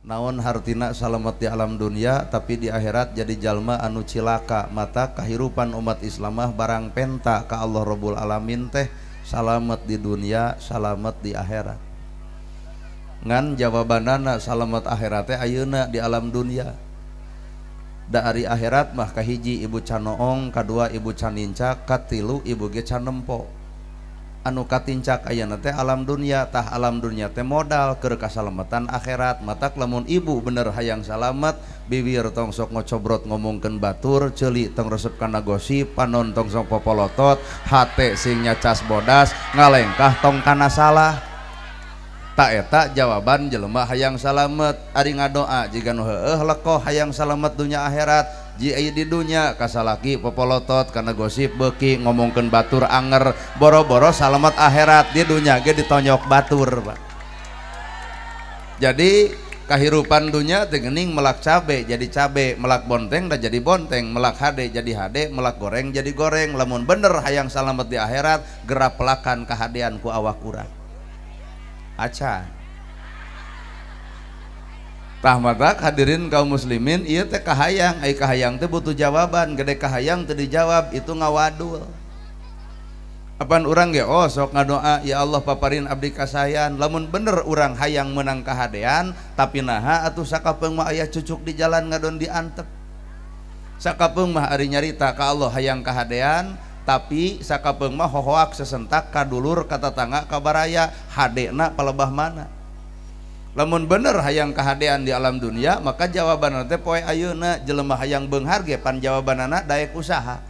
Naon hartina salamet di alam dunia tapi di akhirat jadi jalma anu cilaka? Mata kahirupan umat Islamah barang penta ka Allah Rabbul Alamin teh salamet di dunia, salamet di akhirat. Ngan jawabanana salamet akhirat teh ayeuna di alam dunia. Da ari akhirat mah kahiji ibu can noong, kadua ibu can nincak, katilu ibu ge can nempo. Anu katincak ayeuna teh alam dunia. Tah alam dunia teh modal keur kasalamatan akhirat. Matak lamun ibu bener hayang salamet, bibir tong sok ngocobrot ngomongkeun batur, ceuli tong resep kana gosip, panon tong sok popolotot, hate sing nyacas bodas, ngalengkah tong kana salah. Tak eta jawaban jelema hayang salamet. Ari ngadoa jiga nu heueuh lekoh hayang salamet dunya akhirat, ji di dunya kasalaki popolotot kana gosip beuki ngomongkeun batur anger, boro-boro salamet akhirat di dunya ge ditonyok batur, Pak. Jadi kahirupan dunya teh geuning melak cabe jadi cabe, melak bonteng da jadi bonteng, melak hade jadi hade, melak goreng jadi goreng. Lamun bener hayang salamet di akhirat, gerak pelakan kahadean ku awak urang. Aca tah mata hadirin kaum muslimin, ieu teh kahayang, ai kahayang teh butuh jawaban, gede kahayang teu dijawab itu ngawadul. Apan urang ge oh sok ngadoa, ya Allah paparin abdi kasayan. Lamun bener urang hayang menang kahadean, tapi naha atuh sakapeung mah aya cucuk di jalan ngadon diantep. Sakapeung mah ari nyarita ka Allah hayang kahadean, tapi sakapeung mah hohoak sesentak ka dulur ka tatangga ka baraya, hadena palebah mana. Lamun bener hayang kahadean di alam dunia, maka jawabanna teh poe ayeuna. Jelema hayang beunghar ge pan jawabanana daek usaha.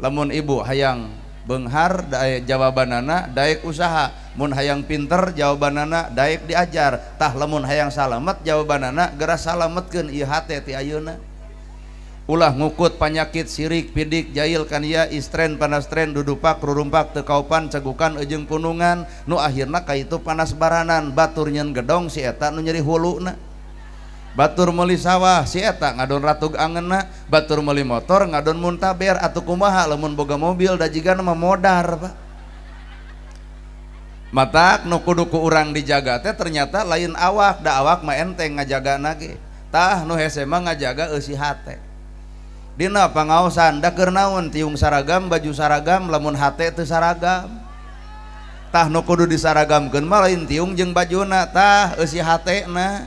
Lamun ibu hayang beunghar jawabanana daek usaha, mun hayang pinter jawabanana daek diajar. Tah lamun hayang salamet jawabanana geura salametkeun ieu hate ti ayeuna. Ulah ngukut panyakit sirik pidik jail kania istren panastren dudupak rurumpak teu kaupan cegukan ejeng punungan nu akhirna ka itu panas baranan. Batur nyeun gedong si eta nu nyeri huluna, batur meuli sawah si eta ngadon ratug angeunna, batur meuli motor ngadon muntaber. Atuh kumaha lamun boga mobil da jigana mah modar, Pak. Matak nu kudu ku urang dijaga teh ternyata lain awak, da awak mah enteng ngajagana ge. Tah nu hese mah ngajaga eusi hate. Dina pangaosan da keur naon tiung saragam baju saragam lamun hate teu saragam. Tah nu kudu disaragamkeun mah lain tiung jeung bajuna, tah eusi hatena.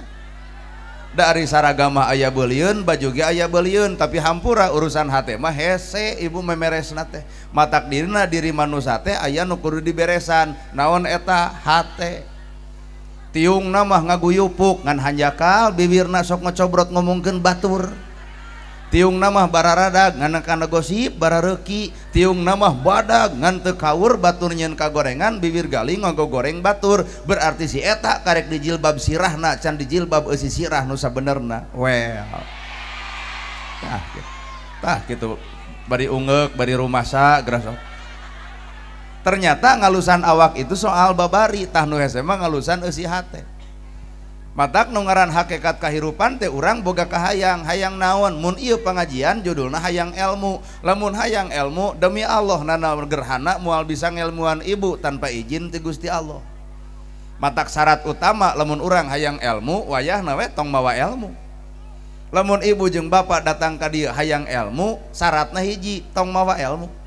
Da ari saragam mah aya beulieun, baju ge aya beulieun, tapi hampura urusan hate mah hese ibu memeresna teh. Matak dirina diri manusa teh aya nu kudu diberesan, naon eta hate. Tiungna mah ngaguyupuk ngan hanjakal bibirna sok ngocobrot ngomongkeun batur. Tiung mah bararadag ngan kana gosip barareuki, tiung mah badag ngan teu kaur batur nyeun kagorengan bibir galing ngagogoreng batur. Berarti si eta karek dijilbab sirahna can dijilbab eusi sirah nu sabenerna. Well. Tah gitu. Tah kitu bari ungeuk bari rumasa geura. Ternyata ngalusan awak itu soal babari, tah nu hese mah ngalusan eusi hate. Matak nu ngaran hakikat kahirupan teh urang boga kahayang, hayang naon? Mun ieu pangajian judulna hayang ilmu. Lamun hayang ilmu demi Allah nana gerhana moal bisa ngelmuan ibu tanpa izin ti Gusti Allah. Matak syarat utama lamun urang hayang ilmu wayahna we tong mawa ilmu. Lamun ibu jeung bapak datang ka dieu hayang ilmu, syaratna hiji, tong mawa ilmu.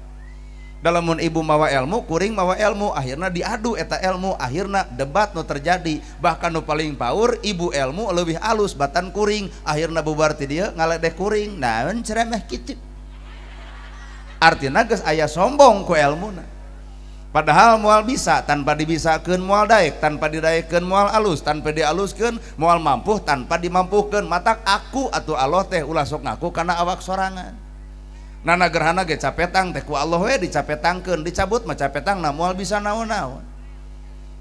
Lamun ibu mawa ilmu, kuring mawa ilmu, akhirna diadu eta ilmu, akhirna debat nu terjadi. Bahkan nu paling paur ibu ilmu leuwih alus batan kuring, akhirna bubar ti dieu ngaledeh kuring, naon ceramah kitu. Artina geus aya sombong ku elmuna. Padahal moal bisa tanpa dibisakeun moal daek, tanpa didaekeun moal alus, tanpa dialuskeun moal mampuh, tanpa dimampuhkeun. Matak aku atuh Allah teh ulah sok ngaku kana awak sorangan. Nana gerhana ge capetang teh ku Allah we dicapetangkeun, dicabut mah capetangna moal bisa naon-naon.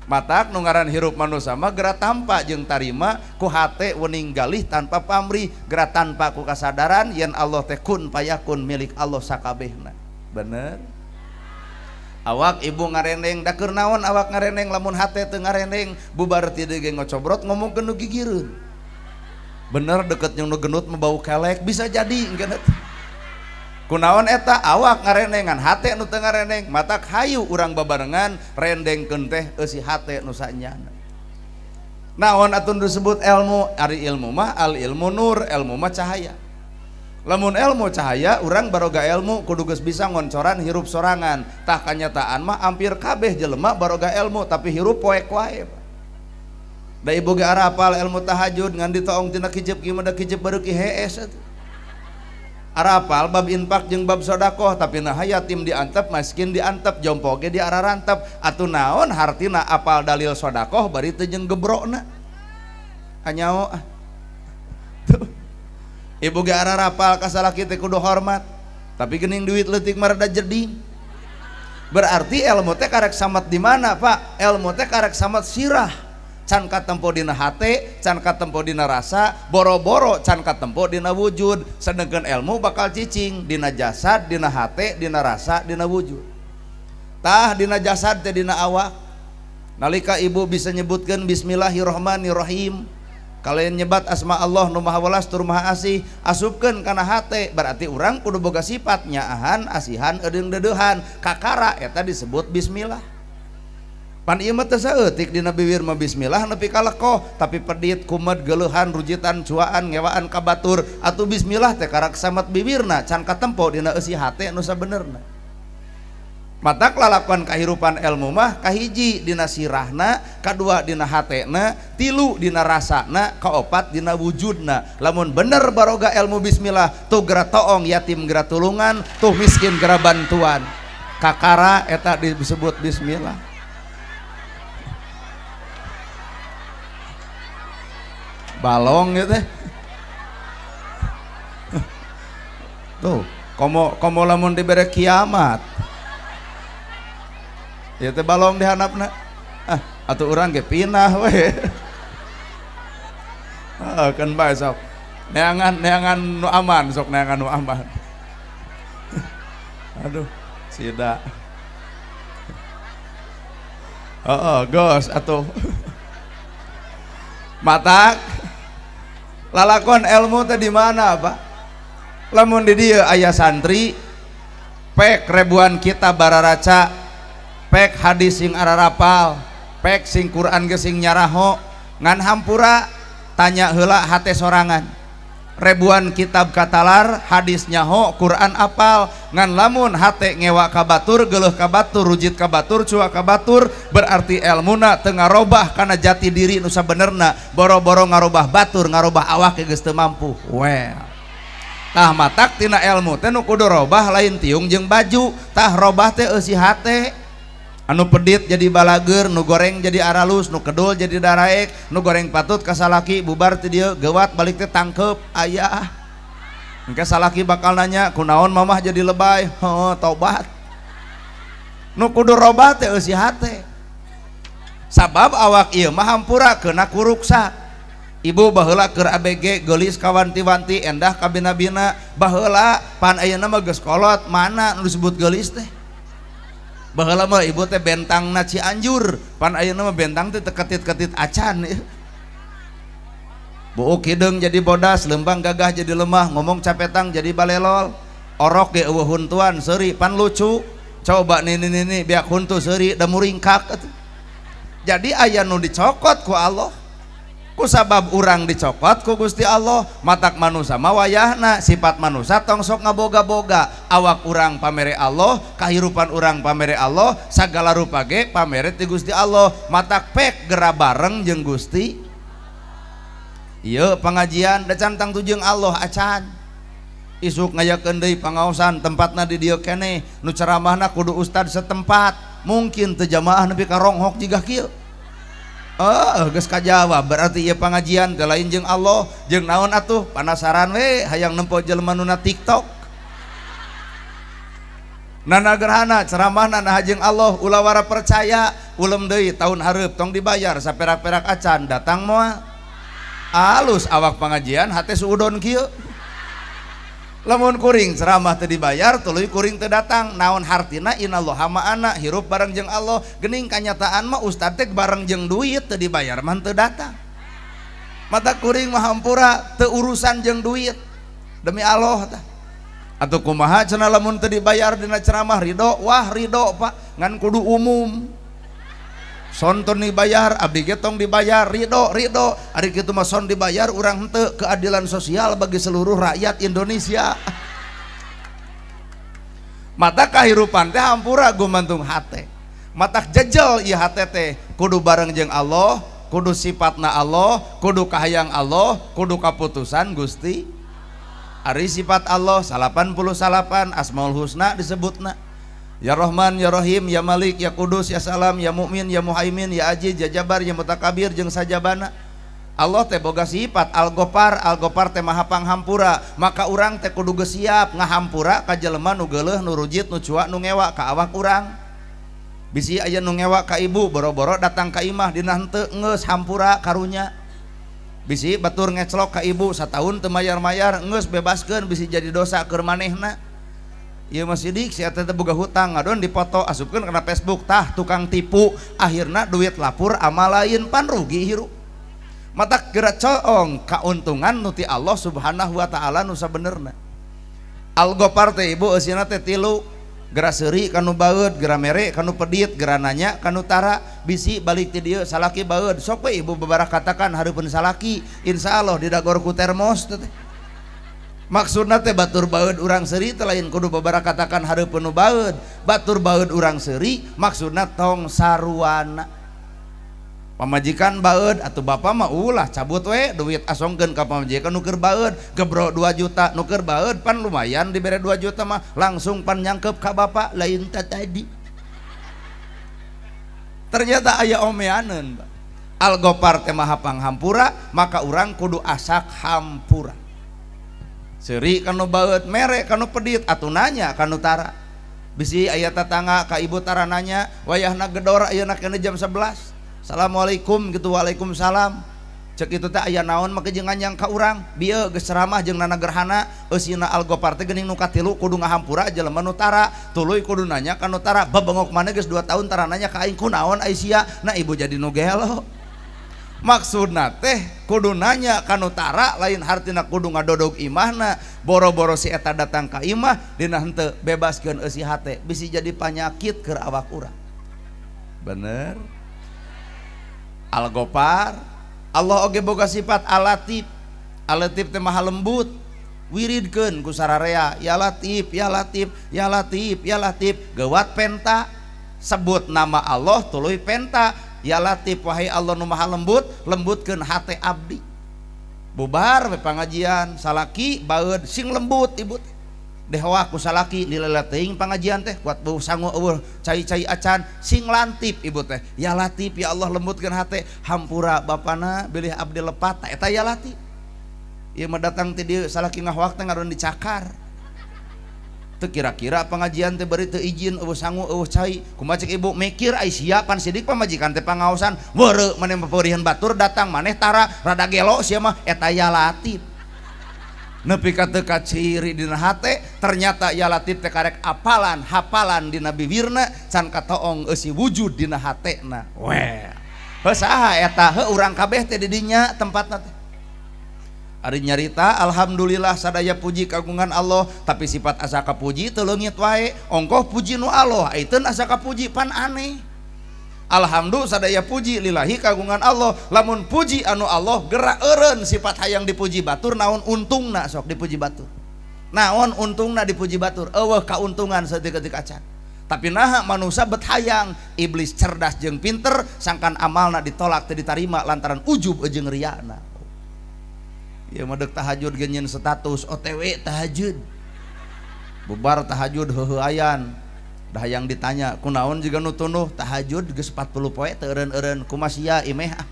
Matak nu ngaran hirup manusa mah geura tampa jeung tarima ku hate wening galih tanpa pamrih, geura tanpa ku kasadaran yen Allah teh kun payakun milik Allah sakabehna. Bener? Awak ibu ngarendeng da keur naon awak ngarendeng lamun hate teu ngarendeng, bubar ti deui ge ngocobrot ngomongkeun nu gigireun. Bener deket jeung nu genut mah bau kelek bisa jadi engkeun. Kunaon eta awak ngarendengan hate nu teu ngarendeng, matak hayu urang babarengan rendengkeun teh eusi hate nu sanyana. Naon atuh disebut ilmu? Ari ilmu mah al ilmu nur, ilmu mah cahaya. Lamun ilmu cahaya, urang baroga ilmu kudu geus bisa ngoncoran hirup sorangan. Tah kanyataan mah hampir kabeh jelema baroga ilmu tapi hirup poek wae. Da ibu ge arapal ilmu tahajud ngan ditoong tina kijep kieu mah da kijep bareuki hees atuh. Arapal bab infak jeung bab sodakoh tapi nah yatim diantep, miskin diantep, jompo ge diararantep. Atuh naon hartina apal dalil sodakoh bari teu jeung gebrokna. Anyao ah. Tuh. Ibu ge ararapal ka salaki teh kudu hormat tapi geuning duit leutik mah rada jeding. Berarti ilmu teh karek samet di mana Pak? Ilmu teh karek samet sirah, can katempo dina hate, can katempo dina rasa, boro-boro can katempo dina wujud. Sedengkeun ilmu bakal cicing dina jasad, dina hate, dina rasa, dina wujud. Tah dina jasad teh dina awak. Nalika ibu bisa nyebutkeun bismillahirrahmanirrahim, kalian nyebat asma Allah nu maha welas tur maha asih, asupkeun kana hate, berarti urang kudu boga sifat nyaahan, asihan, eudeung deudeuhan. Kakara eta disebut bismillah. Pan ieu mah teu saeutik dina bibir mah bismillah nepi ka lekoh, tapi pedit, kumed, geuleuhan, rujitan, cuaan, ngewaan ka batur. Atuh bismillah teh karak samet bibirna, can katempo dina eusi hate nu sabenerna. Matak lalakuan kahirupan ilmu mah kahiji dina sirahna, kadua dina hatena, tilu dina rasana, kaopat dina wujudna. Lamun bener baroga ilmu bismillah, tuh gera toong yatim gera tulungan, tuh miskin gera bantuan. Kakara eta disebut bismillah. Balong gitu. Tuh, komo lamun dibere kiamat. Ya teh balong dihanapna. Ah, atuh urang ge pinah we. Ah, kan bae sok. Neangan nu aman, sok neangan nu aman. Aduh, sida. Heeh, gos atuh. Matak lalakon ilmu teh di mana, Pak? Lamun di dieu aya santri pek ribuan kitab bararaca, pek hadis sing ararapal, pek sing Quran ge sing nyaraho, ngan hampura tanya heula hate sorangan. Ribuan kitab katalar, hadis nyaho, Quran apal, ngan lamun hate ngewa ka batur, geuleuh ka batur, rujit ka batur, cua ka batur, berarti elmuna teu ngarobah kana jati diri nu sabenerna, boro-boro ngarobah batur, ngarobah awak geus teu mampu. Well. Tah matak tina elmu teh nu kudu robah lain tiung jeung baju, tah robah teh eusi hate. Anu pedit jadi balager, nu goreng jadi aralus, nu kedul jadi daraek, nu goreng patut ka salaki bubar ti dieu geuwat balik teh tangkep ayah. Engke salaki bakal nanya kunaon mamah jadi lebay, heuh tobat. Nu kudu robah teh eusi hate. Sabab awak ieu mah hampura keuna kuruksa. Ibu baheula keur ABG geulis kawanti-wanti endah kabina-bina baheula pan ayeuna mah geus kolot mana nu disebut geulis teh. Baheula mah ibu teh bentangna Cianjur, pan ayeuna mah bentang teh ketit-ketit acan. Buuk hideung jadi bodas, lembang gagah jadi lemah, ngomong capetang jadi balelol. Orok ge eueuh huntuan seuri pan lucu. Coba nini-nini biak huntu seuri da muringkak. Jadi aya nu dicokot ku Allah. Ku sabab urang dicokot ku Gusti Allah, matak manusa mah wayahna sifat manusa tong sok ngaboga-boga. Awak urang pamere Allah, kahirupan urang pamere Allah, sagala rupa ge pamere ti Gusti Allah. Matak pek gera bareng jeung Gusti. Ieu pangajian da can tangtu jeung Allah acan. Isuk ngayakeun deui pangaosan tempatna di dieu keneh, nu ceramahna kudu ustad setempat. Mungkin teu jamaah nepi ka ronghok jiga kieu. Geus kajawab berarti ieu pangajian teh lain jeung Allah, jeung naon atuh panasaran we hayang nempo jelema nu na TikTok. Nana gerhana ceramahna nah jeung Allah ulah wara percaya, ulem deui tahun hareup tong dibayar saperak-perak acan datang moal. Alus awak pangajian hate suudon kieu. Lamun kuring ceramah teu dibayar tuluy kuring teu datang, naon hartina innallaha ma'ana hirup bareng jeung Allah. Geuning kanyataan mah ustad teh bareng jeung duit teu dibayar mah teu datang. Mata kuring mah hampura teu urusan jeung duit demi Allah tah. Atuh kumaha cenah lamun teu dibayar dina ceramah ridho, wah ridho Pak, ngan kudu umum. Sonton dibayar, abdi ge tong dibayar, ridho ridho. Ari kitu mah son dibayar urang henteu, keadilan sosial bagi seluruh rakyat Indonesia. Mata kahirupan teh hampura gumantung hate. Matak jejel ieu hate teh kudu bareng jeung Allah, kudu sifatna Allah, kudu kahayang Allah, kudu kaputusan Gusti. Ari sifat Allah 89 Asmaul Husna disebutna. Ya Rahman, Ya Rahim, Ya Malik, Ya Kudus, Ya Salam, Ya Mukmin, Ya Muhaimin, Ya Aziz, Ya Jabar, Ya Mutakabir jeung sajabana. Allah teh boga sifat Al-Ghaffar, Al-Ghaffar teh maha panghampura, maka urang teh kudu geus siap ngahampura ka jelema nu geuleuh, nu rujit, nu cuak, nu ngewa ka awak urang. Bisi aya nu ngewa ka ibu, boro-boro datang ka imah dina henteu geus hampura karunya. Bisi batur ngeclok ka ibu sataun teu mayar-mayar geus bebaskeun bisi jadi dosa keur manehna. Ieu mah sidik si eta teh boga hutang ngadon dipoto asupkeun kana Facebook tah tukang tipu akhirna duit lapur amal lain pan rugi hirup. Matak geura coong kauntungan nu ti Allah Subhanahu wa taala nu sabenerna. Al-Ghaffar teh ibu eusina teh tilu, geura seuri kanu baeud, geura mere kanu pedit, geura nanya kanu tara, bisi balik ti dieu salaki baeud. Sok we ibu babarah katakan hareupeun salaki, insyaallah didagor ku termos teh. Maksudna teh batur baeud urang seuri teh lain kudu babarah katakan hareupeun nu baeud, batur baeud urang seuri maksudna tong saruana. Pamajikan baeud atuh bapa mah ulah cabut we duit asongkeun ka pamajikan nu keur baeud, gebro 2 juta nu keur baeud pan lumayan dibere 2 juta mah langsung pan nyangkep ka bapa lain ta tadi. Ternyata aya omeaneun. Al-Ghaffar teh maha panghampura, maka urang kudu asak hampura. Seuri kanu baeud, mere kanu pedit atuh nanya kanu tara. Bisi aya tetangga ka ibu tara nanya, wayahna gedor ayeuna keneh jam 11. Assalamualaikum gitu, waalaikumsalam. Cek itu teh aya naon make jeung nganjang ka urang, bieu geus ceramah jeung nana gerhana, eusina Al-Ghaffar teh geuning nu katilu kudu ngahampura jelema nu tara, tuluy kudu nanya ka nu tara, babengok maneh geus 2 tahun tara nanya ka aing kunaon ai sia, nah ibu jadi nu gelo. Maksudna teh kudu nanya ka nu tara lain hartina kudu ngadodog imahna, boro-boro si eta datang ka imah dina henteu bebaskeun eusi hate, bisi jadi panyakit keur awak urang. Bener? Al-Ghaffar, Allah oge boga sifat Al-Latif. Al-Latif teh maha lembut. Wiridkeun ku sararea, ya Latif, ya Latif, ya Latif, ya Latif. Geuwat penta, sebut nama Allah tuluy penta, ya Latif wahai Allah nu maha lembut, lembutkeun hate abdi. Bubar we pangajian, salaki baeud sing lembut ibu teh. Dehoa ku salaki nilai teuing pangajian teh kuat bau sangu eueuh cai-cai acan sing lantip ibu teh, ya Latif ya Allah lembutkeun hate, hampura bapana bilih abdi lepat, eta ya Latif. Ieu mah datang ti dieu salaki ngahoak teh ngaron dicakar. Teu kira-kira pengajian teh bari teu izin eueuh sangu eueuh cai, kumaha cek ibu mikir ai sia pan sidik pamajikan teh pangaosan weureu maneh papeurihan batur datang maneh tara rada gelo sia mah eta ya Latif. Nepi ka teu kaciri dina hate ternyata ya Latif teh karek apalan hapalan dina bibirna can katoong eusi wujud dina hatena. Weh heuh saha eta heuh urang kabeh teh di dinya tempatna teh. Ari nyarita alhamdulillah sadaya puji kagungan Allah, tapi sifat asa kapuji teu leungit wae, ongkoh puji nu Allah aiteun asa kapuji pan aneh. Alhamdulillah sadaya puji lillahi kagungan Allah, lamun puji anu Allah gerak eureun sifat hayang dipuji batur naon untungna sok dipuji batur, naon untungna dipuji batur, eueuh kauntungan saeutik-eutik acan. Tapi naha manusia bet hayang, iblis cerdas jeung pinter sangkan amalna ditolak teu ditarima lantaran ujub jeung riana. Ieu mah deuk tahajud ge nyeun status OTW tahajud, bubar tahajud heuheuayan. Dah yang ditanya kunaon juga nu tunduh tahajud geus 40 poe teu eureun-eureun kumaha sia imeh ah.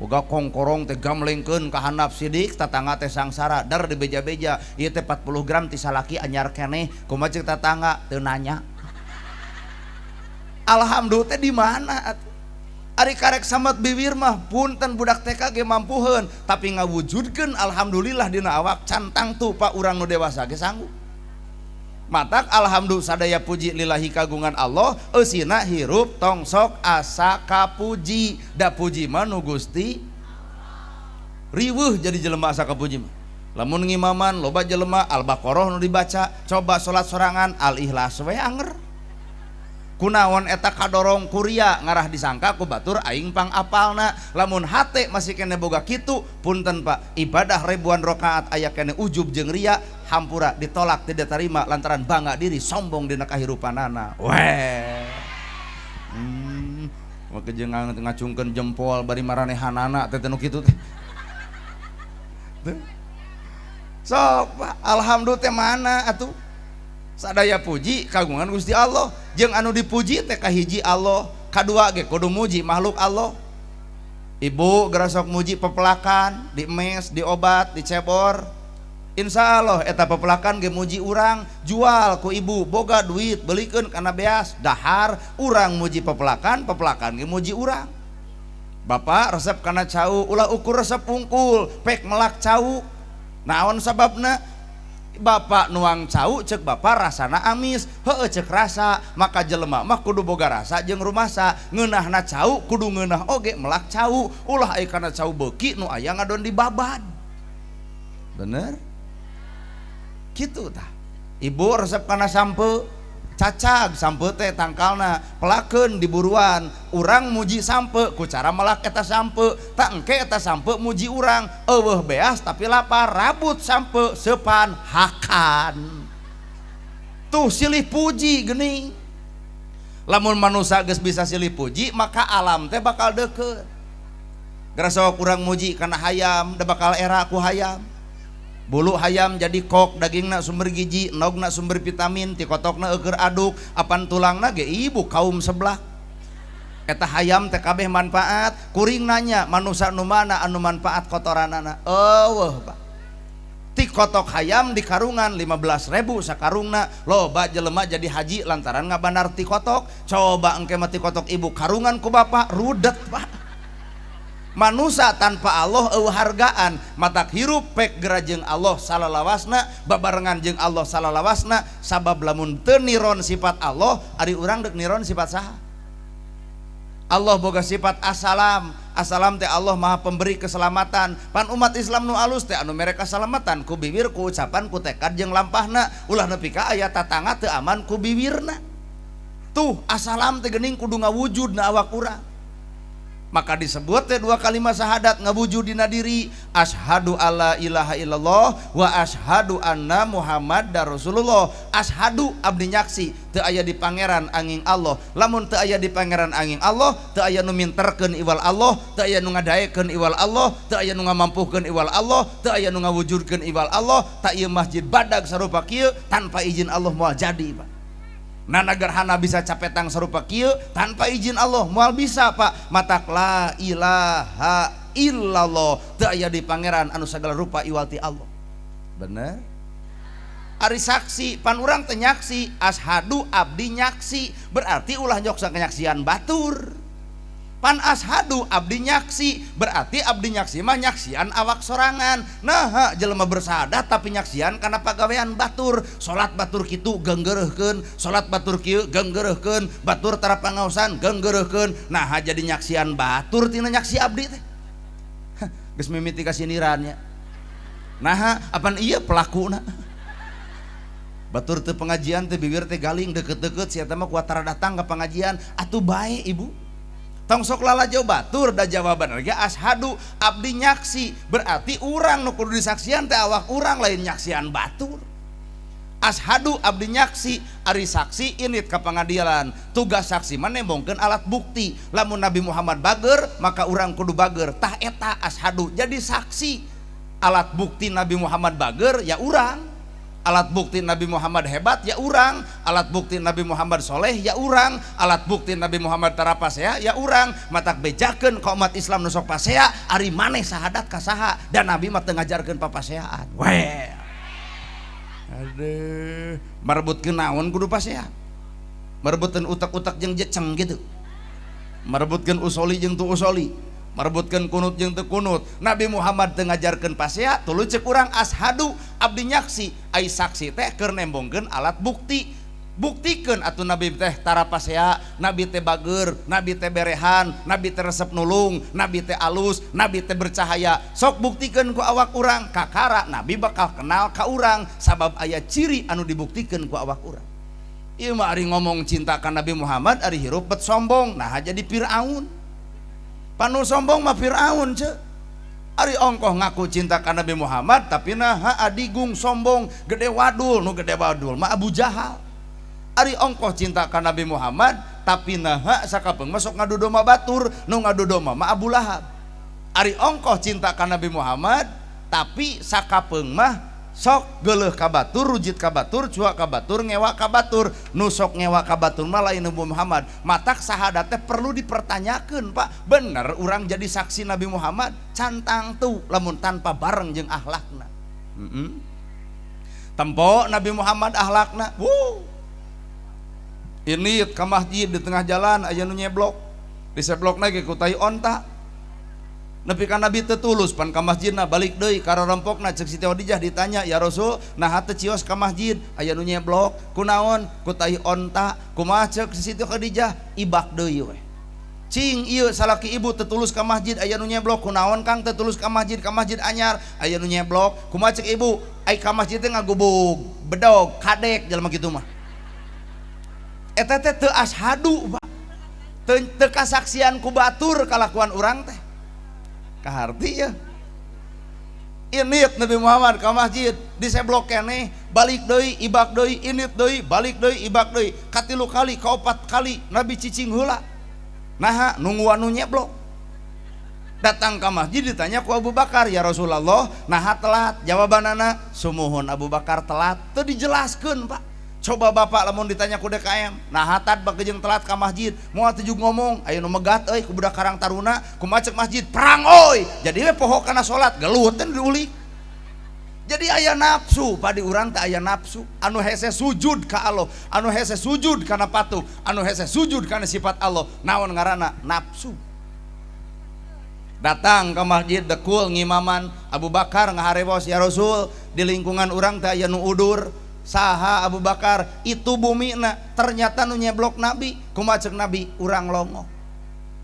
Boga kongkorong teh gamlengkeun ka handap sidik tatangga teh sangsara dar dibeja-beja ieu teh 40 gram ti salaki anyar keneh kumaha ceuk tatangga teu nanya. Alhamdulillah teh di mana atuh? Ari karek samet bibir mah punten budak TK ge mampuheun tapi ngawujudkeun alhamdulillah dina awak can tangtu pak urang nu dewasa ge sanggup. Matak alhamdulillah sadaya puji lillahi kagungan Allah eusina hirup tong sok asa kapuji, da puji mah nu Gusti. Riweuh jadi jelema asa kapuji mah. Lamun ngimaman loba jelema Al-Baqarah nu dibaca, coba salat sorangan Al-Ikhlas we anger. Kunaon eta kadorong kuria ngarah disangka ku batur aing pang apalna. Lamun hate masih kene boga kitu, punten Pak, ibadah ribuan rakaat aya kene ujub jeung ria, hampura ditolak tidak terima lantaran bangga diri sombong dina kahirupanana. Weh. Make jeung ngacungkeun jempol bari maranehanana teh nu kitu teh. Sok Pak, alhamdulillah teh mana atuh? Sadaya puji kagungan Gusti Allah, jeung anu dipuji teh kahiji Allah, kadua ge kudu muji makhluk Allah. Ibu gerasok muji pepelakan, diemes, diobat, dicebor. Insya Allah eta pepelakan ge muji urang, jual ku ibu boga duit belikeun kana beas, dahar urang muji pepelakan, pepelakan ge muji urang. Bapak resep kana cau, ulah ukur resep ungkul, pek melak cau. Naon sababna? Bapak nuang cau cek bapak rasana amis, heueuh cek rasa, maka jelema mah kudu boga rasa jeung rumasa, ngeunahna cau kudu ngeunah oge melak cau, ulah aya kana cau beuki nu aya ngadon dibabad. Bener? Kitu tah. Ibu resep kana sampe, cacag sampe teh tangkalna, pelakeun di buruan, urang muji sampe ku cara melak eta sampe, tak engke eta sampe muji urang, eueuh beas tapi lapar, rabut sampe sepan hakan. Tuh silih puji geuning. Lamun manusia geus bisa silih puji, maka alam teh bakal deukeut. Gerasok urang muji kana hayam, da bakal era ku hayam. Bulu hayam jadi kok, dagingna sumber gizi, endogna sumber vitamin, tikotokna eueur aduk, apan tulangna ge ibu kaum sebelah. Eta hayam teh kabeh manfaat, kuring nanya manusia nu mana anu manfaat kotoranana? Eueuh Pak. Tikotok hayam di karungan 15.000 sakarungna, loba jelema jadi haji lantaran ngabanar tikotok. Coba engke mah tikotok ibu karungan ku bapak rudet Pak. Manusia tanpa Allah eueuh hargaan, matak hirup pek gera jeung Allah salalawasna, babarengan jeung Allah salalawasna, sabab lamun teu niron sifat Allah, ari urang deuk niron sifat saha? Allah boga sifat assalam, assalam teh Allah maha pemberi keselamatan. Pan umat Islam nu alus teh anu mere kasalamatan ku bibir, ku ucapan, ku tekad jeung lampahna, ulah nepi ka aya tatangga teu aman ku bibirna. Tuh assalam teh geuning kudu ngawujud na awak urang. Maka disebut teh dua kalimat syahadat ngawujud dina diri, asyhadu alla ilaha illallah wa asyhadu anna muhammadar rasulullah. Asyhadu abdi nyaksi teu aya di pangeran angin Allah. Lamun teu aya di pangeran angin Allah, teu aya nu minterkeun iwal Allah, teu aya nu ngadaekeun iwal Allah, teu aya nu ngamampuhkeun iwal Allah, teu aya nu ngawujudkeun iwal Allah. Tak ieu masjid badag sarupa kieu tanpa izin Allah moal jadi Pak. Nana gerhana bisa capetang sarupa kieu tanpa izin Allah moal bisa Pak. Matak la ilaha illallah teu aya di pangeran anu sagala rupa iwal ti Allah. Bener? Ari saksi pan urang teh nyaksi, ashadu abdi nyaksi, berarti ulah nyoksa kenyaksian batur. Pan ashadu abdi nyaksi, berarti abdi nyaksi mah nyaksian awak sorangan. Nah, jelema bersahadat tapi nyaksian kana pagawean batur. Salat batur kitu genggereuhkeun, salat batur kieu genggereuhkeun, batur tara pangaosan genggereuhkeun. Nah, jadi nyaksian batur tina nyaksi abdi teh. Geus mimiti kasindirannya. Nah, apan ieu pelakuna? Batur teu pengajian teh bibir teh galing deket-deket sia teh mah kuat tara datang ka pengajian. Atuh bae ibu. Tong sok lalajo batur da jawaban lagi ashadu abdi nyaksi, berarti urang nu kudu disaksian teh awak urang lain nyaksian batur. Ashadu abdi nyaksi, ari saksi init ka pangadilan, tugas saksi mah nembongkeun alat bukti. Lamun Nabi Muhammad bager maka urang kudu bager, tah eta ashadu jadi saksi. Alat bukti Nabi Muhammad bager ya urang, alat bukti Nabi Muhammad hebat ya urang, alat bukti Nabi Muhammad soleh ya urang, alat bukti Nabi Muhammad tara pasea ya urang. Matak bejakeun ka umat Islam nu sok pasea, ari maneh sahadat ka saha, dan Nabi mah teu ngajarkeun papaseaan. Weh. Aduh, marebutkeun naon kudu pasea? Marebutkeun utak-utak jeung jeceng gitu. Marebutkeun usoli jeung tu usoli. Merebutkan kunut jeung teu kunut. Nabi Muhammad teu ngajarkeun pasea, tuluy ceuk urang ashadu abdi nyaksi. Ai saksi teh keur nembongkeun alat bukti. Buktikeun atuh Nabi teh tara pasea, Nabi teh bager, Nabi teh berehan, Nabi teh resep nulung, Nabi teh alus, Nabi teh bercahaya. Sok buktikeun ku awak urang, kakara Nabi bakal kenal ka urang sabab aya ciri anu dibuktikeun ku awak urang. Ieu mah ari ngomong cinta ka Nabi Muhammad ari hirup bet sombong, nah jadi Firaun. Panu sombong mah Firaun ce. Ari ongkoh ngaku cinta ka Nabi Muhammad tapi nah adigung sombong gede wadul, nu gede wadul mah Abu Jahal. Ari ongkoh cinta ka Nabi Muhammad tapi nah sakapeung masuk ngadu domba batur, nu ngadu domba mah Abu Lahab. Ari ongkoh cinta ka Nabi Muhammad tapi sakapeung mah sok geuleuh ka batur, rujit ka batur, cuak ka batur, ngewa ka batur. Nu sok ngewa ka batur mah lain Nabi Muhammad. Matak sahadat teh perlu dipertanyakeun, Pak. Bener urang jadi saksi Nabi Muhammad cantang tuh lamun tanpa bareng jeung akhlakna. Tempo Nabi Muhammad akhlakna. Wuh. Ini ka masjid di tengah jalan aya nu nyeblok. Diseblokna ge ku tai onta. Nepi ka Nabi teu tulus pan ka masjidna balik deui ka rorompokna. Ceuk Siti Khadijah ditanya, "Ya Rasul, naha teu cios ka masjid? Aya nu nyeblok, kunaon? Ku tai onta." Kumaha ceuk Siti Khadijah? Ibak deui we. Cing ieu salaki ibu teu tulus ka masjid aya nu nyeblok, kunaon Kang teu tulus ka masjid anyar aya nu nyeblok. Kumaha ceuk ibu? Ai ka masjid teh ngagubug, bedog, kadek jelema kitu mah. Eta teh teu ashadu, Pak. Teu kasaksian ku batur kalakuan urang teh. Kaharti ya. Init Nabi Muhammad ka masjid diseblok keneh, balik deui, ibak deui, init deui, balik deui, ibak deui, katilu kali, kaopat kali Nabi cicing heula. Naha nungguan nu nyeblok. Datang ka masjid ditanya ku Abu Bakar, "Ya Rasulullah, naha telat?" Jawabanana, "Sumuhun Abu Bakar telat." Teu dijelaskeun, Pak. Coba bapak lamun ditanya ku DKM, nah hatat bak jeung telat ka masjid, moal teu ngomong, aya nu megat euy ku budak Karang Taruna, kumaha ceuk masjid, perang euy. Jadi we poho kana salat, gelut teh diulik. Jadi aya nafsu, padi urang teh aya nafsu, anu hese sujud ka Allah, anu hese sujud kana patuh, anu hese sujud kana sifat Allah, naon ngaranna? Nafsu. Datang ke masjid dekul ngimaman, Abu Bakar ngaharewos, "Ya Rasul, di lingkungan urang teh aya nu udur." Saha Abu Bakar? Itu bumina. Ternyata nu nyeblok Nabi. Kumaha ceuk Nabi? Urang longok.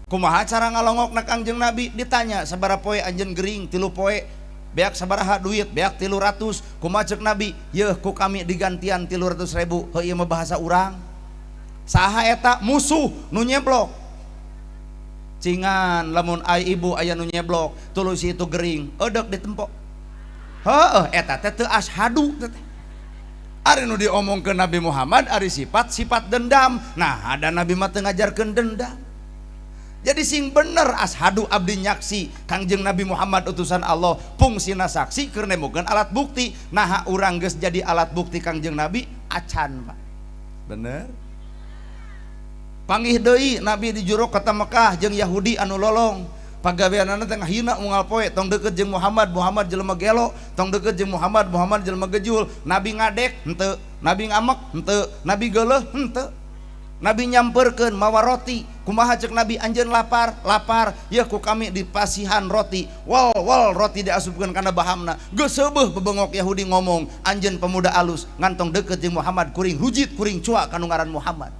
Kumaha cara ngalongokna Kangjeng Nabi? Ditanya, sabaraha poe anjeun gering? 3 poe. Beak sabaraha duit? Beak 300. Kumaha ceuk Nabi? Yeuh ku kami digantian 300.000. Heuh ieu mah bahasa urang. Saha eta? Musuh nu nyeblok. Cingan lamun ai ibu aya nu nyeblok, tuluy si itu gering, eudek ditempok. Heueuh eta teh teu ashadu teh. Ari nu diomongkeun Nabi Muhammad ari sifat-sifat dendam. Nah, ada Nabi mah teu ngajarkeun dendam. Jadi sing bener ashadu abdi nyaksi Kangjeng Nabi Muhammad utusan Allah, fungsina saksi keur nemukeun alat bukti. Nah, urang geus jadi alat bukti Kangjeng Nabi acan, Pak. Bener? Panggih deui Nabi di juru kota Mekah jeung Yahudi anu lolong. Pagaweanana teh ngahina unggal poe, tong deukeut jeung Muhammad, Muhammad jelema gelo, tong deukeut jeung Muhammad, Muhammad jelema gejul. Nabi ngadek henteu, Nabi ngamek henteu, Nabi geuleuh henteu. Nabi nyamperkeun mawa roti. Kumaha ceuk Nabi? Anjeun lapar, lapar. Yeuh ku kami dipasihan roti. Wal wal roti diasupkeun kana bahamna. Geus seubeuh bebengok Yahudi ngomong, anjeun pemuda alus ngantong deukeut jeung Muhammad kuring rujit kuring cuak kanu ngaran Muhammad.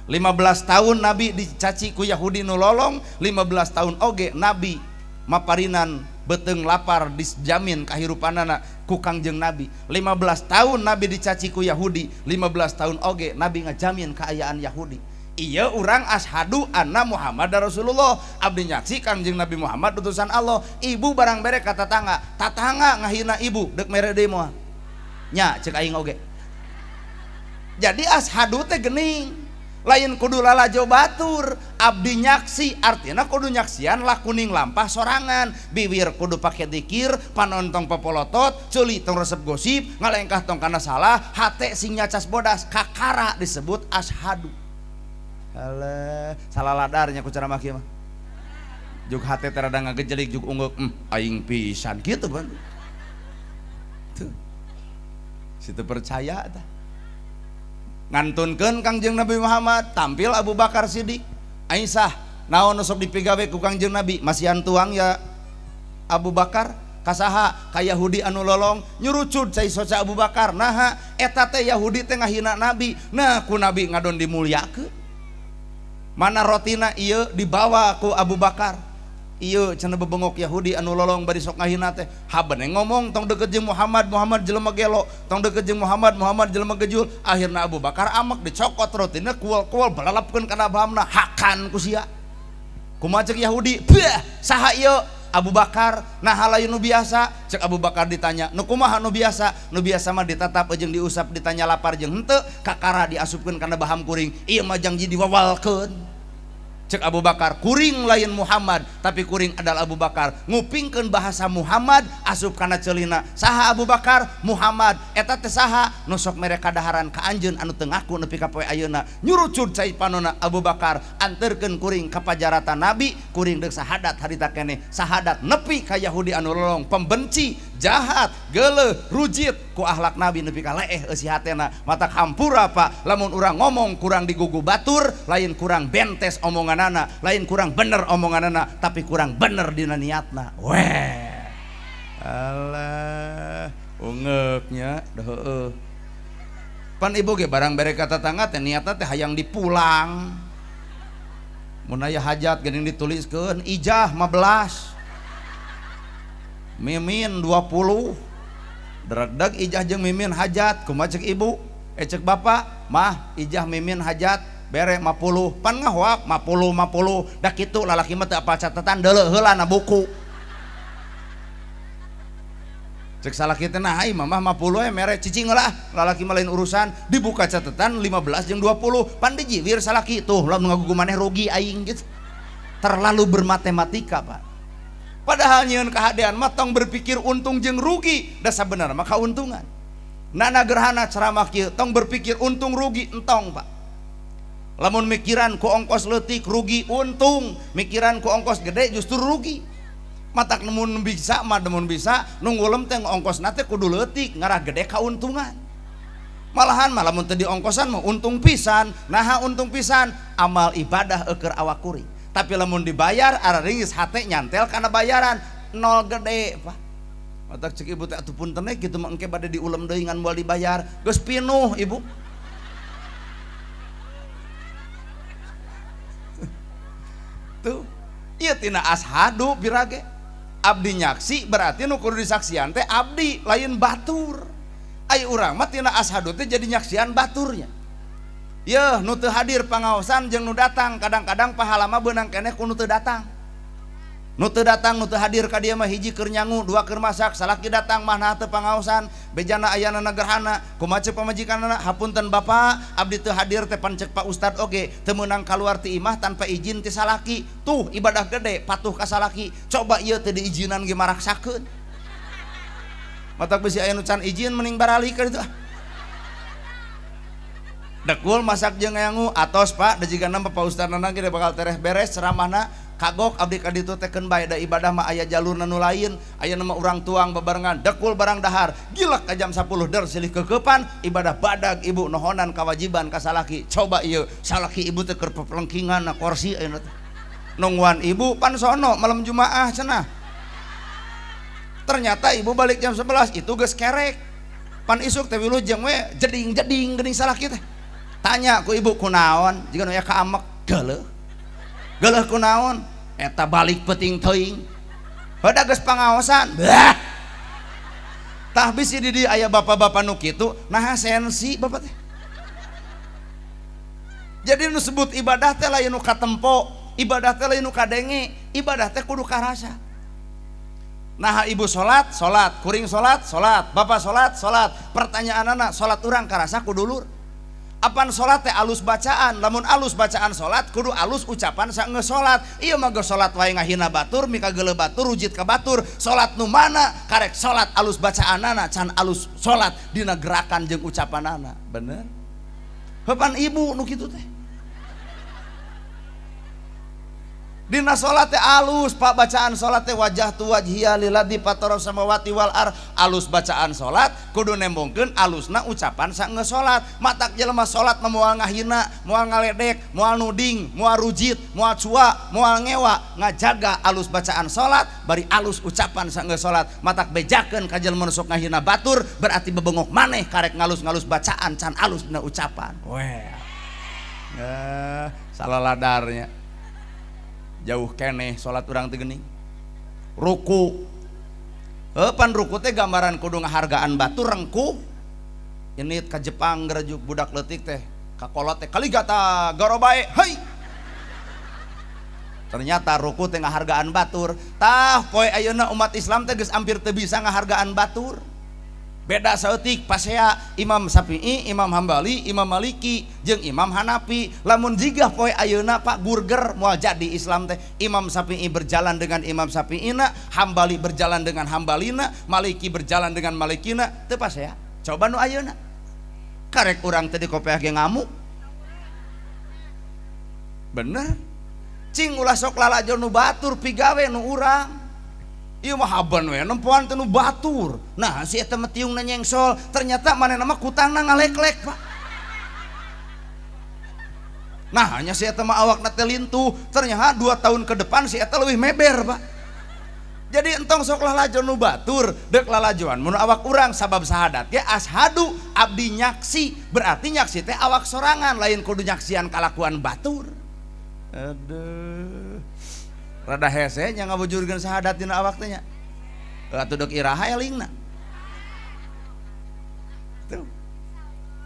15 tahun Nabi dicaci ku Yahudi nu lolong, 15 tahun oge Nabi maparinan beuteung lapar dijamin kahirupanana ku Kangjeng Nabi. 15 tahun Nabi dicaci ku Yahudi, 15 tahun oge Nabi ngajamin kaayaan Yahudi. Ieu urang ashadu anna Muhammad Rasulullah, abdi nyaksi Kangjeng Nabi Muhammad utusan Allah. Ibu barang bere ka tatangga, tatangga ngahina ibu deuk mere deui moal. Nya ceuk aing oge. Jadi ashadu teh geuning. Lain kudu lalajo batur, abdi nyaksi artinya kudu nyaksian lakuning lampah sorangan, bibir kudu pake dikir, panon tong popolotot, ceuli tong resep gosip, ngalengkah tong kana salah, hate sing nyacas bodas, kakara disebut ashadu. Alah, salah ladarnya ku cara maki mah. Juk hate teh rada ngagejelik juk ungguk, aing pisan kitu ban. Tuh. Situ percaya tah. Ngantunkeun Kangjeng Nabi Muhammad, tampil Abu Bakar Siddiq. Aisyah, naon nu sok dipigawe ku Kangjeng Nabi? Masihan tuang ya Abu Bakar, kasaha? Ka Yahudi anu lolong, nyurucud cai soca Abu Bakar. Naha eta teh Yahudi teh ngahina Nabi. Nah, ku Nabi ngadon dimulyakeun. Mana rotina ieu dibawa ku Abu Bakar. Ieu cenah bebengok Yahudi anu lolong bari sok ngahina teh. Habene ngomong tong deket jeung Muhammad, Muhammad jelema gelo, tong deket jeung Muhammad, Muhammad jelema gejul. Akhirna Abu Bakar amek dicokot rotina kual-kual balalapkeun kana bahamna hakan ku sia. Kumaha cek Yahudi? Beuh, saha ieu? Abu Bakar. Nah lain nu biasa. Cek Abu Bakar ditanya, nu kumaha nu biasa? Nu biasa mah ditatap jeung diusap, ditanya lapar jeung henteu, kakara diasupkeun kana baham kuring. Ieu mah jangji diwawalkeun. Cek Abu Bakar, kuring lain Muhammad, tapi kuring adalah Abu Bakar. Ngupingkeun bahasa Muhammad asup kana ceulina. Saha Abu Bakar? Muhammad. Eta teh saha? Nu sok mere kadaharan ka anjeun anu teu ngaku nepi ka poe ayeuna. Nyurucud cai panona Abu Bakar, anterkeun kuring ka pajaratan Nabi, kuring deuk sahadat harita keneh. Sahadat nepi ka Yahudi anu lolong, pembenci, jahat, geuleuh, rujit ku akhlak Nabi nepi ka leeh eusi hatena. Matak hampura Pak, lamun urang ngomong kurang digugu batur, lain kurang bentes omongan anak, lain kurang bener omongan anak, tapi kurang bener dina niatna. Weh, alah, ungeuknya, heueuh. Pan ibu ge barang bere ka tetangga teh niatna teh hayang dipulang. Mun aya hajat geuning dituliskeun ijah 15. Mimin 20. Dregdeg ijah jeung mimin hajat, kumaha cek ibu? Cek bapak, mah ijah mimin hajat bere 50, pan ngahoak 50 50, dah kitu lalaki mah teu apal catatan deuleu heula na buku. Cek salaki teh nah ai mamah 50 we mere cicing lah, lalaki mah lain urusan, dibuka catatan 15 jeung 20, pan dijiwir salaki tuh lamun ngagugu maneh rugi aing gitu. Terlalu bermatematika, Pak. Padahal nyieun kahadean mah tong berpikir untung jeung rugi, da sabenerna mah kauntungan. Nana gerhana ceramah kieu tong berpikir untung rugi entong, Pak. Lamun mikiran ku ongkos leutik rugi untung, mikiran ku ongkos gede justru rugi. Matak mun bisa mah mun bisa nunggulem teh ongkosna teh kudu leutik ngarah gede kauntungan. Malahan mah lamun teu diongkosan mah untung pisan. Naha untung pisan? Amal ibadah eueur awak kuring. Tapi lamun dibayar araringis hate nyantel kana bayaran nol gede, Pak. Matak cek ibu teh atuh punten we kitu mah engke bade diulem deui ngan moal dibayar. Geus pinuh ibu. Tuh, ieu tina ashadu birage. Abdi nyaksi berarti nu kudu disaksian teh abdi lain batur. Ai urang mah tina ashadu teh jadi nyaksian baturnya. Yeuh nu teu hadir pangaosan jeung nu datang, kadang-kadang pahala mah beunang keneh ku nu teu datang. Nu teu datang nu teu hadir ka dieu mah hiji keur nyangu, dua keur masak, salaki datang mah nah teu pangaosan, bejana ayana gerhana, kumaha ceuk pamajikanana, hapunten bapak, abdi teu hadir teh pan ceuk Pak Ustad oge, teu meunang kaluar ti imah tanpa izin ti salaki. Tuh ibadah gede patuh ka salaki. Coba ieu teu diizinan ge maraksakeun. Matak bisi aya nu can izin mending baralik ka ditu. Dekul masak jeung nyangu atos Pak, da jigana mah Pak Ustadna ge bakal tereh beres ceramahna. Kagok abdi ka ditu teh keun bae da ibadah mah aya jalurna nu lain, aya nama urang tuang babarengan dekul barang dahar, gilek ka jam 10 der silih kekepan ibadah badag ibu nohonan kewajiban ka salaki. Coba ieu salaki ibu teh keur pepelengkingan na kursi ayeuna teh. Nungguan ibu pan sono malam Jumaah cenah. Ternyata ibu balik jam 11 itu geus kerek. Pan isuk teh wilujeng we jeding-jeding geuning salaki teh. Tanya ku ibu kunaon, jiga nu aya kaamek geuleuh. Geuleuh kunaon? Eta balik peuting teuing. Heuda geus pangaosan. Bah. Tah bisi di dieu aya bapak-bapak nu kitu, naha sensi bapak teh. Jadi nu sebut ibadah teh lain nu katempo, ibadah teh lain nu kadenge, ibadah teh kudu karasa. Naha ibu salat, salat, kuring salat, salat, bapak salat, salat. Pertanyaanana salat urang karasa ku dulur. Apan salat teh alus bacaan, lamun alus bacaan salat kudu alus ucapan saenggeus salat. Ieu mah geus salat wae ngahina batur, mika geuleuh batur, rujit ka batur. Salat nu mana? Karek salat alus bacaanana can alus salat dina gerakan jeung ucapanana. Bener? Heupan ibu nu kitu teh. Dina salat teh alus Pak bacaan salat teh wajah tu wajhiya lilladzi fatara samawati wal ar. Alus bacaan salat kudu nembongkeun alusna ucapan saenggeus salat. Matak jelema salat mah moal ngahina, moal ngaledek, moal nuding, moal rujit, moal cua, moal ngewa, ngajaga alus bacaan salat bari alus ucapan saenggeus salat. Matak bejakeun ka jelema nu sok ngahina batur berarti bebengok maneh karek ngalus-ngalus bacaan can alus dina ucapan. Weh. Salah ladarnya. Jauh keneh salat urang teh geuning. Ruku. Heuh pan ruku teh gambaran kudu ngahargaan batur rengkuh. Ini ka Jepang gerejuk budak leutik teh kakolot teh kaligata gorobae hei. Ternyata ruku teh ngahargaan batur. Tah poe ayeuna umat Islam teh geus hampir teu bisa ngahargaan batur. Beda saeutik pasea Imam Syafi'i, Imam Hambali, Imam Maliki jeung Imam Hanafi. Lamun jiga poe ayeuna Pak burger moal jadi Islam teh. Imam Syafi'i berjalan dengan Imam Syafi'ina, Hambali berjalan dengan Hambalina, Maliki berjalan dengan Malikina, teu pasea. Coba nu ayeuna. Karek urang teh dikopeah ge ngamuk. Bener? Cing ulah sok lalajo nu batur pigawe nu urang. Ieu mah haban we nempoan teh nu batur. Nah, si eta mah tiungna nyengsol, ternyata manehna mah kutangna ngaleklek, Pak. Nah, hanya si eta mah awakna teh lintuh, ternyata 2 tahun ke depan si eta leuwih meber, Pak. Jadi entong sok lalajo nu batur, deuk lalajoan mun awak urang sabab sahadat ge ashadu abdi nyaksi, berarti nyaksi teh awak sorangan lain kudu nyaksian kalakuan batur. Aduh. Rada hese nya ngabujurkeun sahadat dina awak teh nya. Atuh deuk iraha elingna. Tuh.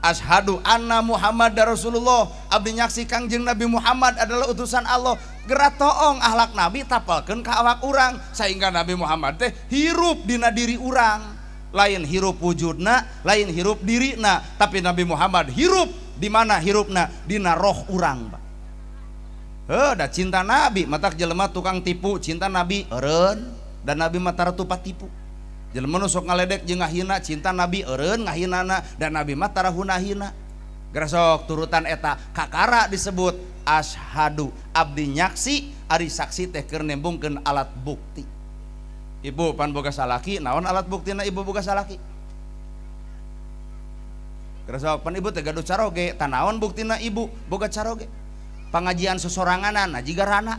Ashadu anna Muhammadar Rasulullah, abdi nyaksi Kangjeng Nabi Muhammad adalah utusan Allah. Geura toong akhlak Nabi tapalkeun ka awak urang sehingga Nabi Muhammad teh hirup dina diri urang. Lain hirup wujudna, lain hirup dirina, tapi Nabi Muhammad hirup di mana hirupna? Dina roh urang, Pak. Heuh, da cinta Nabi, matak jelema tukang tipu, cinta Nabi eureun, dan Nabi mah tara tupat tipu. Jelema nu sok ngaledek jeung ngahina, cinta Nabi eureun ngahinana, dan Nabi mah tara hunahina. Geura sok turutan eta kakara disebut ashadu, abdi nyaksi, ari saksi teh keur nembungkeun alat bukti. Ibu pan boga salaki, naon alat buktina ibu boga salaki? Geura sok pan ibu teh gaduh caroge, tanaon buktina ibu boga caroge? Pengajian sesoranganan, nah jiga rana.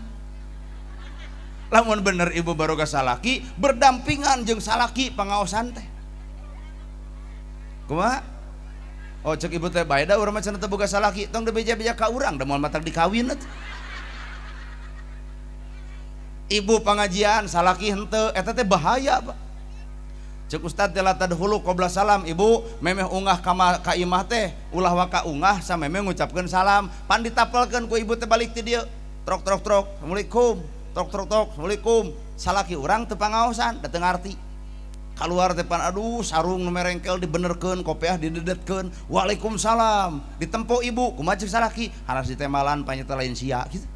Lamun bener ibu baroga salaki, berdampingan jeung salaki pangaosan teh. Kumaha? Oh cek ibu teh bae da urang mah cenah teu boga salaki, tong dibeja-beja ka urang da moal matak dikawin atuh. Ibu pengajian salaki henteu, eta teh bahaya, Pak. Cek ustad teh la tadkhulu qabla salam, ibu memeh ungah ka imah teh ulah waka ungah samemeh ngucapkeun salam, pan ditapelkeun ku ibu teh balik ti dieu. Trok trok trok, assalamualaikum. Trok trok trok, assalamualaikum. Salaki urang teu pangaosan, da teu ngarti. Kaluar teh pan aduh sarung nu merengkel dibenerkeun, kopiah didedetkeun. Waalaikumsalam. Ditempo ibu, kumaha cek salaki? Haras ditemalan panyeta lain sia gitu.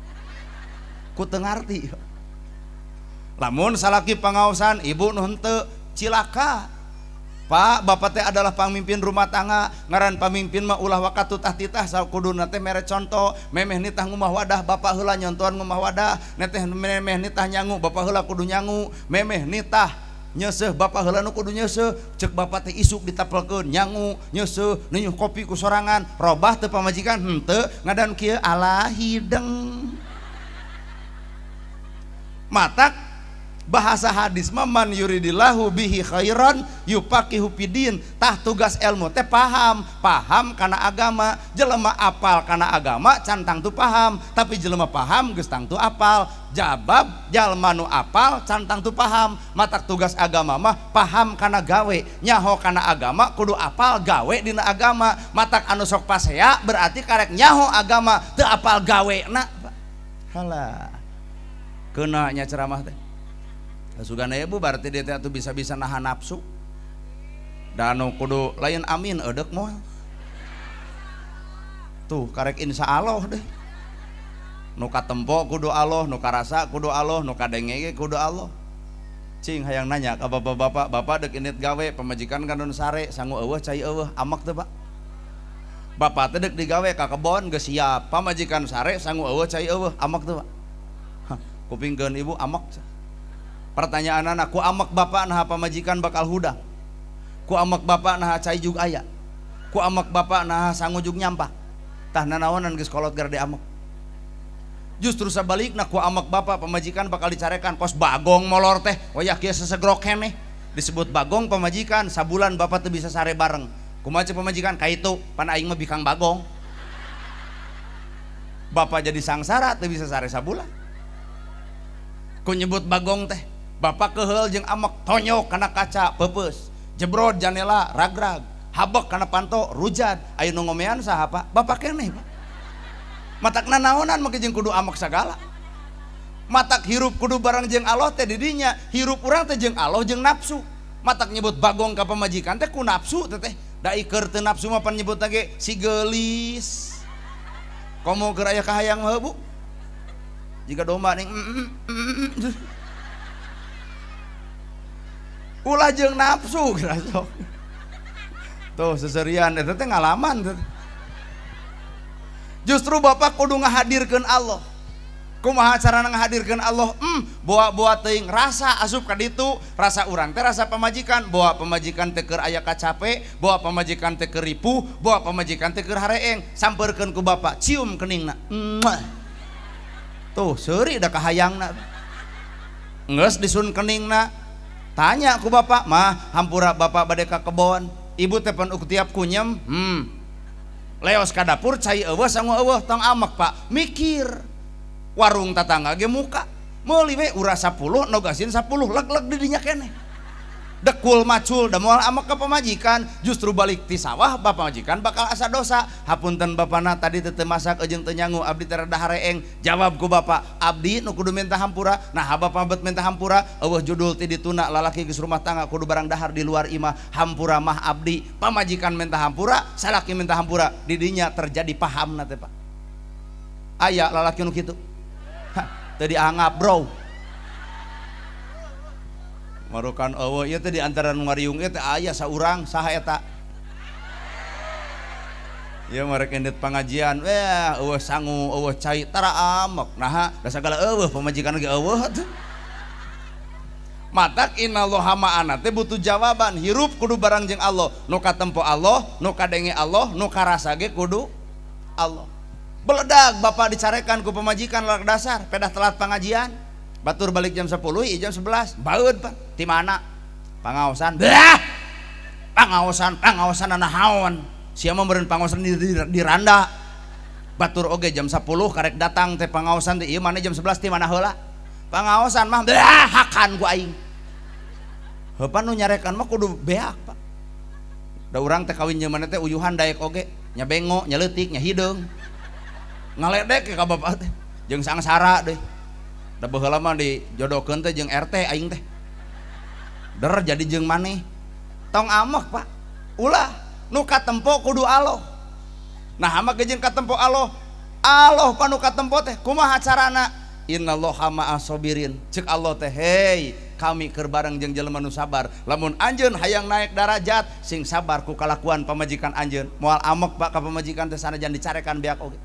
Ku teu ngarti. Lamun salaki pangaosan, ibu nu henteu cilaka. Pak, bapak teh adalah pamimpin rumah tangga, ngaran pamimpin mah ulah wakatu tah titah sakuduna teh mere contoh, memeh nitah ngumah wadah, bapak heula nyontohan ngumah wadah, neteh memeh nitah nyangu, bapak heula kudu nyangu, memeh nitah nyeuseuh, bapak heula nu kudu nyeuseuh, ceuk bapak teh isuk ditapelkeun nyangu, nyeuseuh, ninyuh kopi ku sorangan, robah teu pamajikan henteu, ngadan kieu ala hideng. Matak bahasa hadis mah man yuridillahu bihi khairan yufaqihu fidin. Tah tugas ilmu teh paham, paham kana agama, jelema apal kana agama can tangtu paham, tapi jelema paham geus tangtu apal. Jabab jalma nu apal can tangtu paham. Matak tugas agama mah paham kana gawe, nyaho kana agama kudu apal gawe dina agama. Matak anu sok pasea berarti karek nyaho agama teu apal gawena. Halah. Keuna nya ceramah teh. Sugana ibu berarti dia teh bisa-bisa nahan nafsu. Danu kudu lain amin eudek moal. Tuh karek insya Allah deh. Nu katempo kudu Allah, nu karasa kudu Allah, nu kadenge ge kudu Allah. Cing hayang nanya ka bapak-bapak, bapak deuk indit gawe pamajikan kan nu sare sangu eueuh cai eueuh amak teu Pak? Bapak teh deuk digawe ka kebon geus siap, pamajikan sare sangu eueuh cai eueuh amak teu Pak? Hah, kupingkeun ibu amak. Pertanyaan anak, ku amak bapak nah pamajikan bakal hudang, ku amak bapak nah cai jug aya, ku amak bapak nah sangu jug nyampak, tah nanaonan geus kolot gara di amak. Justru sabalikna ku amak bapak pamajikan bakal dicarekan kos bagong molor teh, wayah kieu sesegrok keneh disebut bagong pamajikan, sabulan bapak teu bisa sare bareng. Kumaha ceuk pamajikan kaitu, pan aing mah bikang bagong. Bapak jadi sangsara teu bisa sare sabulan. Ku nyebut Bagong teh bapak keheul jeung amek tonyok kana kaca peupeus, jebrod janela ragrag, habek kana panto rujad. Aya nu ngomean saha Pak? Bapak keneh Pak. Matakna naonan make jeung kudu amek sagala. Matak hirup kudu bareng jeung Allah teh didinya, hirup urang teh jeung Allah jeung nafsu. Matak nyebut Bagong ka pamajikan teh ku nafsu teh teh. Da iker teu nafsu mah pan nyebut ge si geulis. Komo keur aya kahayang mah Bu. Jika domba ning ulah jeung nafsu geura sok. Tuh seserian eta teh ngalaman teh. Justru bapak kudu ngahadirkeun Allah. Kumaha carana ngahadirkeun Allah? Boa-boa teuing rasa asup ka ditu, rasa urang teh rasa pamajikan, boa pamajikan teh keur aya kacape, boa pamajikan teh keur ripuh, boa pamajikan teh keur hareeng, sampeurkeun ku bapak, cium keningna. Tuh seuri da kahayangna. Geus disun keningna. Tanya ku bapak, "Mah, hampura bapak bade ka kebon." Ibu teh pan tiap kunyem, Leos ka dapur cai eueuh sangu eueuh tong amek Pak, mikir. Warung tatangga ge muka meuli we urang 10 nogasin 10 leg-leg di dinya keneh. Dekul macul da moal amek ka pamajikan, justru balik ti sawah bapak majikan bakal asa dosa. Hapunten bapana tadi teu masak jeung teu nyangu abdi teh rada hareeng. Jawab ku bapak, abdi nu kudu minta hampura. Nah bapak bet minta hampura, eueuh judul ti dituna lalaki geus rumah tangga kudu barang dahar di luar imah. Hampura mah abdi, pamajikan minta hampura, salaki minta hampura, di dinya terjadi pahamna teh Pak. Aya lalaki nu kitu. Teu dianggap bro. Marukan eueuh ieu teh di antara nu ngariung ieu teh aya saurang saha eta. Ieu marek endit pangajian, weh eueuh sangu, eueuh cai tara amek. Naha da sagala eueuh pamajikan ge eueuh atuh. Matak innallaha ma'ana teh butuh jawaban, hirup kudu barang jeung Allah, nu katempo Allah, nu kadenge Allah, nu karasa ge kudu Allah. Beledag bapak dicarekan ku pamajikan lalak dasar, pedah telat pengajian. Batur balik jam 10, ieu jam 11. Baeud Pak, ti mana? Pangaosan. Bah! Pangaosan, pangaosan naon? Sia mah meureun pangaosan di randa. Batur oge jam 10 karek datang teh pangaosan teh ieu mana jam 11 ti mana heula? Pangaosan mah bah hakan ku aing. Heupan nu nyarekan mah kudu beak Pak. Da urang teh kawin jeung maneh teh uyuhan daek oge, nya bengo, nya leutik, nya hideung. Ngaledek ka bapak teh jeung sangsara deui. Da baheula mah dijodohkeun teh jeung RT aing teh. Der jadi jeung maneh. Tong amek Pak. Ulah nu katempo kudu Allah. Nah amek jeung katempo Allah. Allah pa nu katempo teh kumaha carana? Innallaha ma'as sabirin. Ceuk Allah teh hei kami keur bareng jeung jelema nu sabar. Lamun anjeun hayang naik darajat sing sabar ku kalakuan pamajikan anjeun. Moal amek Pak ka pamajikan teh sanajan dicarekan beak oge.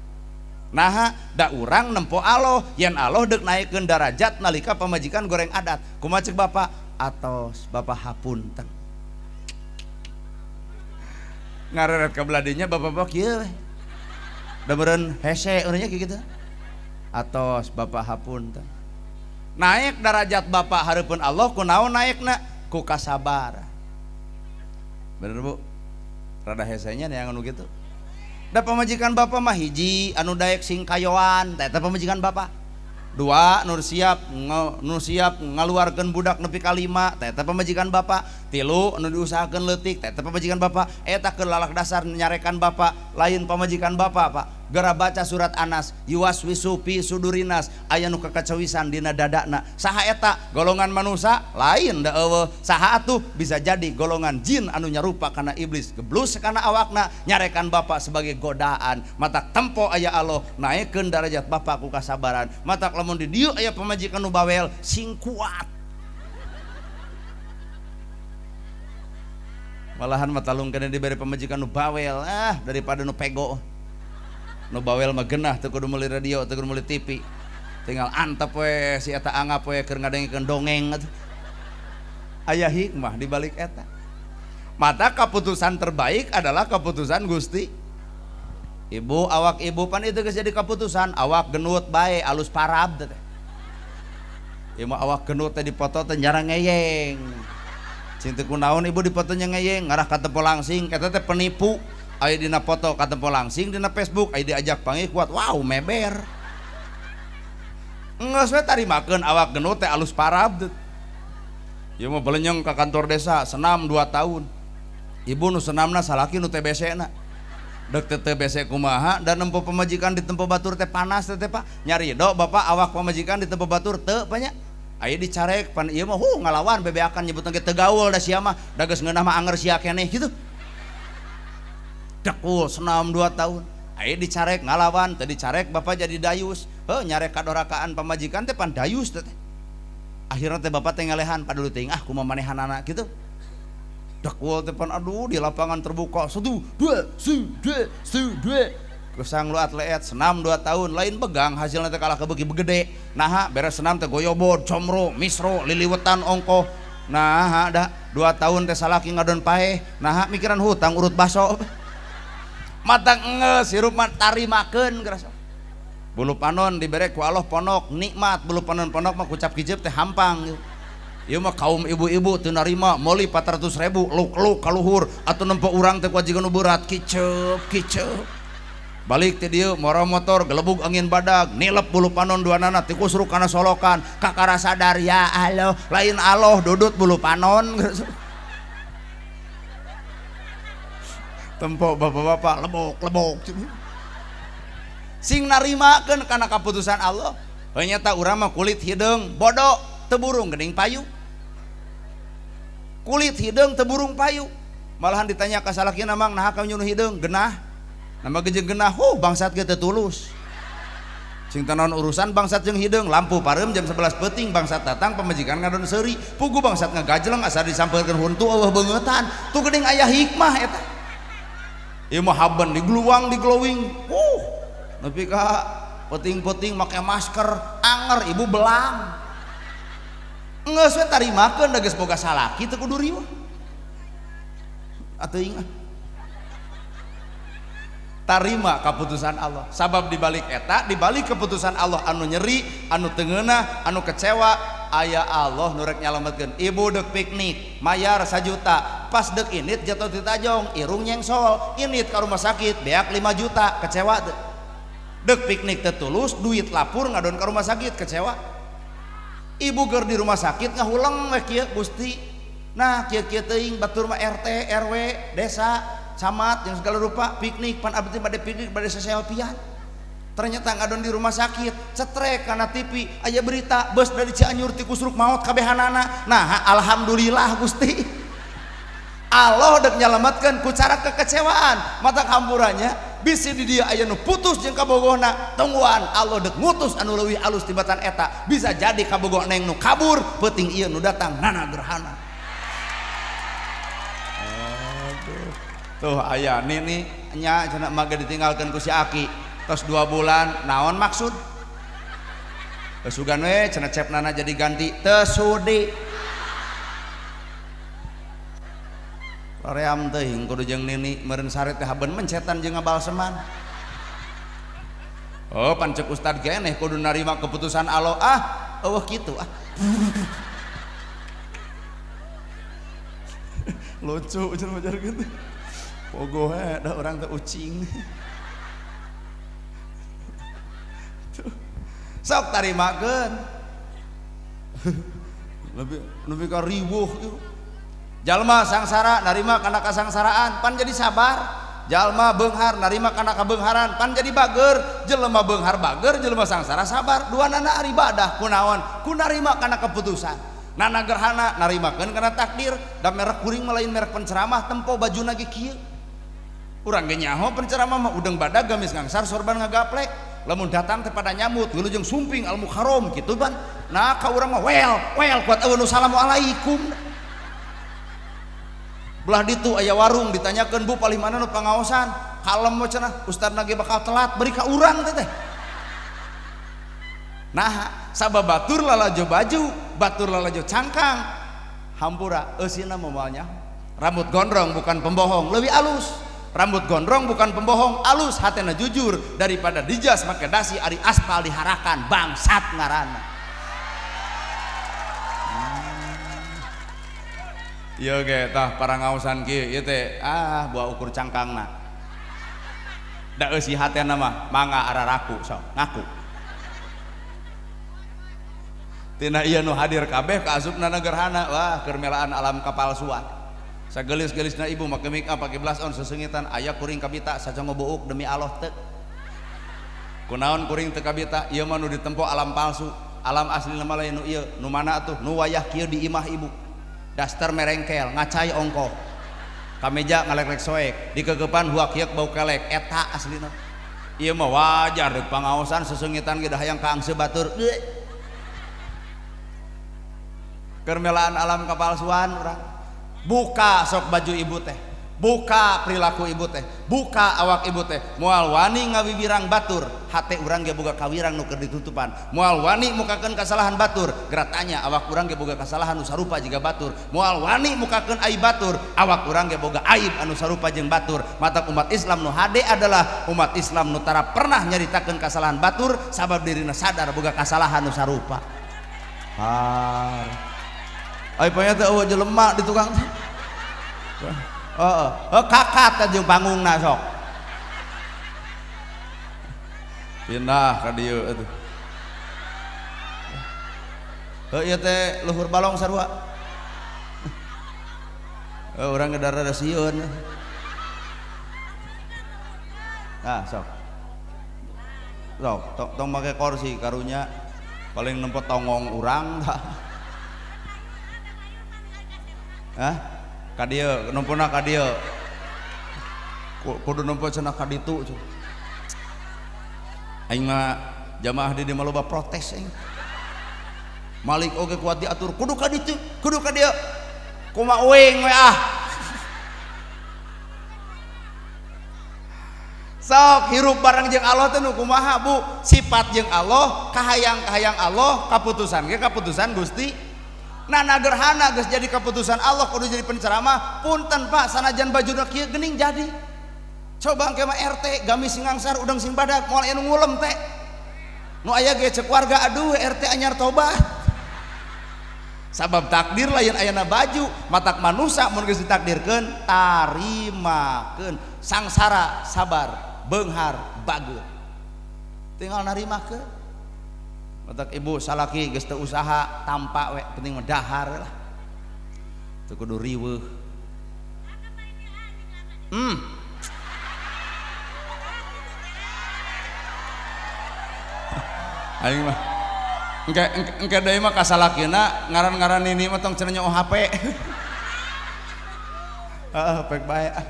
Naha da urang nempo Allah, yen Allah deuk naikkeun darajat nalika pamajikan goreng adat. Kumaha ceuk bapak? Atos bapak hapunten. Ngareret ka beladinya bapak-bapak kieu we. Da meureun hese urangnya kieu kitu. Atos bapak hapunten. Naik darajat bapak hareupeun Allah kunaon naikna? Ku kasabar. Bener Bu? Rada hesenya neangan nu kitu. Da pamajikan bapak mah hiji anu daek sing kayoan teh eta pamajikan bapak. Dua nu siap ngaluarkeun budak nepi ka 5 teh eta pamajikan bapak. Tilu nu diusahakeun leutik teh eta pamajikan bapak. Eta keur lalak dasar nyarekan bapak lain pamajikan bapak Pak. Gera baca surat Anas yuwaswisu fi sudurinas aya nu kakacawisan dina dadana. Saha eta? Golongan manusia lain da eueuh. Saha atuh? Bisa jadi golongan jin anu nyarupa kana iblis geblus kana awakna nyarekan bapak sebagai godaan. Matak tempo aya Allah naekkeun darajat bapak ku kasabaran. Matak lamun di dieu aya pamajikan nu bawel sing kuat. Malahan mah talung kena diberi pamajikan nu bawel daripada nu pego. Nu bawel mah genah teu kudu meuli radio, teu kudu meuli TV. Tinggal antep we si eta anggap we keur ngadengkeun dongeng atuh. Aya hikmah di balik eta. Mata keputusan terbaik adalah keputusan Gusti. Ibu awak ibu pan itu geus jadi keputusan, awak genut bae alus parab teh. Ieu mah awak genut teh dipoto teh jarang ngeyeng. Cing teu kunaon ibu dipotonya ngeyeng, ngarah ka tempo langsing eta teh penipu. Aya dina foto ka tempo langsing dina Facebook, aya diajak panggih kuat, wow meber. Geus we tarimakeun awak gendut teh alus parab. Ieu mah belenyeng ka kantor desa senam 2 tahun. Ibu nu senamna salaki nu TBC na. Dek teh TBC kumaha dan nempo pamajikan di tempo batur teh panas teh Pak. Nyarido bapak awak pamajikan di tempo batur teu banyak. Aya dicarek pan ieu mah ngalawan bebeakan nyebutna ge teu gaul da sia mah da geus ngeunah mah anger sia keneh kitu. Dekul senam 2 tahun. Aya dicarek ngalawan teu dicarek bapak jadi dayus. Heuh nyarek kadorakaan pamajikan teh pan dayus teh. Akhirna teh bapak teh ngalehan padulu teuing ah kumaha manehanana kitu. Dekul teh pan aduh di lapangan terbuka 1 2 1 2 1 2. Kesang lu atlet senam 2 tahun lain begang hasilna teh kalah kebeuki begede. Naha beres senam teh goyobod, comro, misro, liliwetan ongkoh. Naha da 2 tahun teh salaki ngadon paeh. Naha mikiran hutang urut baso. Matang enggeus hirup mah tarimakeun geus. Bulu panon dibere ku Allah ponok nikmat, bulu panon ponok mah kucap kijep teh hampang. Ieu mah kaum ibu-ibu teu narima meuli 400.000 luk-luk ka luhur atuh nempo urang teh kuajigan nu berat kiceup kiceup. Balik ti dieu moro motor gelebug angin badag nilep bulu panon duanana tikusruk kana solokan kakara sadar ya Allah lain Allah dudut bulu panon. Tempo bapak-bapak lebok-lebok sing narimakeun kana kaputusan Allah. Hanya urang mah kulit hideung bodoh teu burung geuning payu. Kulit hideung teu burung payu. Malahan ditanya ka salakina mang naha ka nyunuh hideung genah. Nama gejeng genah huh bangsat ge teu tulus. Sing teu naon urusan bangsat jeung hideung lampu pareum jam 11 peuting bangsat datang pamajikan ngadon seuri pugu bangsat ngagajleng asa disampeurkeun huntu eueuh beungeutan. Tuh geuning aya hikmah eta. Ieu mah haben digluang diglowing. Nepi ka peuting-peuting make masker anger ibu belang. Geus we tarimakeun da geus boga salaki teu kudu riweuh. Atuh ingat. Tarima keputusan Allah. Sabab dibalik eta, dibalik keputusan Allah anu nyeri, anu teu ngeunah, anu kecewa, aya Allah nu rek nyalametkeun. Ibu deuk piknik, mayar 1 juta, pas deuk init jatuh ti tajong, irung nyengsol, init ka rumah sakit beak 5 juta, kecewa teu? Deuk piknik teu tulus, duit lapur ngadon ka rumah sakit, kecewa. Ibu ger di rumah sakit ngahuleng we kieu Gusti. Nah, kieu-kieu teuing batur mah RT, RW, desa, camat yang segala rupa piknik pan abdi bade piknik bade seselfian. Ternyata ngadon di rumah sakit, cetrek kana TV, aya berita bus dari Cianjur tikusruk maot kabehanana. Nah, alhamdulillah Gusti. Allah dek nyalametkeun ku cara kekecewaan. Mata kampurannya bisi di dia aya nu putus jeung kabogohna, tungguan Allah dek ngutus anu leuwih alus tibatan eta. Bisa jadi kabogoh neng nu kabur, peuting ieu nu datang nana gerhana. Aduh. Tuh aya nini nya cenah mah ge ditinggalkeun ku si Aki. Tos 2 bulan naon maksud? Sugan we cenah cepnana jadi ganti teu sudi. Ream teuing kudu jeung nini meureun sare teh haben mencetan jeung ngabalseman. Oh pan ceuk ustad geneh kudu narima keputusan Allah. Ah eueuh kitu ah. Lucu cenah majar kitu. Pogoh we da urang teh ucing. Sok tarimakeun. Lebih ka riweuh ieu. Jalma sangsara narima kana kasangsaraan pan jadi sabar. Jalma beunghar narima kana kabeungharan pan jadi bager. Jelema beunghar bager, jelema sangsara sabar. Duanana ari ibadah kunaon? Ku narima kana keputusan. Nana gerhana narimakeun kana takdir. Da merek kuring mah lain merek penceramah tempo bajuna ge kieu. Urang ge nyaho penceramah mah udeng badag gamis ngangsar sorban ngagaplek. Lamun datang teh pada nyamut wilujeng sumping al mukarrom kitu ban. Nah ka urang mah wel wel kuat eueuh nu salamualaikum. Belah ditu aya warung ditanyakeun bu palih mana nu pangaosan kalem we cenah ustadna ge bakal telat beri ka urang teh teh. Nah sabab batur lalajo baju batur lalajo cangkang hampura eusina moal nya. Rambut gondrong bukan pembohong leuwih alus. Rambut gondrong bukan pembohong alus hatena jujur daripada dijas make dasi ari aspal diharakan bangsat ngaranna. Ieu ge tah parangaosan kieu ieu teh ah buah ukur cangkangna. Da eusi hatena mah mangga araraku sok ngaku. Tina ieu nu hadir kabeh kaasupna gerhana, wah keur melaan alam kapalsuan. Sagelis-gelisna ibu make make up, pake blush on sesengitan, aya kuring kabita sacongo buuk demi Allah teu. Kunaon kuring teu kabita, ieu mah nu ditempo alam palsu, alam asli mah lain nu ieu, nu mana atuh nu wayah kieu di imah ibu. Daster merengkel, ngacai ongkoh. Kameja ngalek-lek soek, dikegepan huak hieuk bau kelek, eta aslina. Ieu mah wajar deuk pangaosan sesengitan ge hayang kaangse batur. Keur melaan alam kapalsuan urang. Buka sok baju ibu teh, buka perilaku ibu teh, buka awak ibu teh. Moal wani ngawibirang batur, hate urang ge boga kawirang nu keur ditutupan. Moal wani mukakeun kasalahan batur, geratanya awak urang ge boga kasalahan nu sarupa jiga batur. Moal wani mukakeun aib batur, awak urang ge boga aib anu sarupa jeung batur. Matak umat Islam nu hade adalah umat Islam nu tara pernah nyaritakeun kasalahan batur sabab dirina sadar boga kasalahan nu sarupa. Har. Ai panya teh eueuh jelema di tukang teh. Heeh, kakat jeung panggungna sok. Pindah ka dieu atuh. Heuh ieu teh luhur balong sarua. Heuh urang ge rada sieun. Nah, sok. Sok, tong make kursi karunya paling nempo tongong urang tah. Hah? Ka dieu, nempona ka dieu. Kudu nempo cenah ka ditu. Aing mah jamaah di dieu mah loba protes aing. Malik oge kuat diatur, kudu ka ditu, kudu ka dieu. Kumaha uing we ah. Sok hirup bareng jeung Allah teh nu kumaha, Bu? Sifat jeung Allah, kahayang-kahayang Allah, kaputusan ge kaputusan Gusti. Nah, gerhana geus jadi keputusan Allah kudu jadi penceramah. Punten Pak, sanajan bajuna kieu geuning jadi. Coba engke mah RT gamis sing ngangsar udang sing badak moal anu ngulem teh. Nu aya ge ceuk warga aduh RT anyar tobat. Sabab takdir lain ayana baju, matak manusa mun geus ditakdirkeun tarimakeun. Sangsara sabar, beunghar bageut. Tinggal narimakeun. Matak ibu salaki geus teu usaha tampa we penting mah dahar lah. Teu kudu riweuh. Aing mah engke deui mah ka salakina ngaran-ngaran ini mah tong cenah nyoh HP. Heeh, pek bae ah.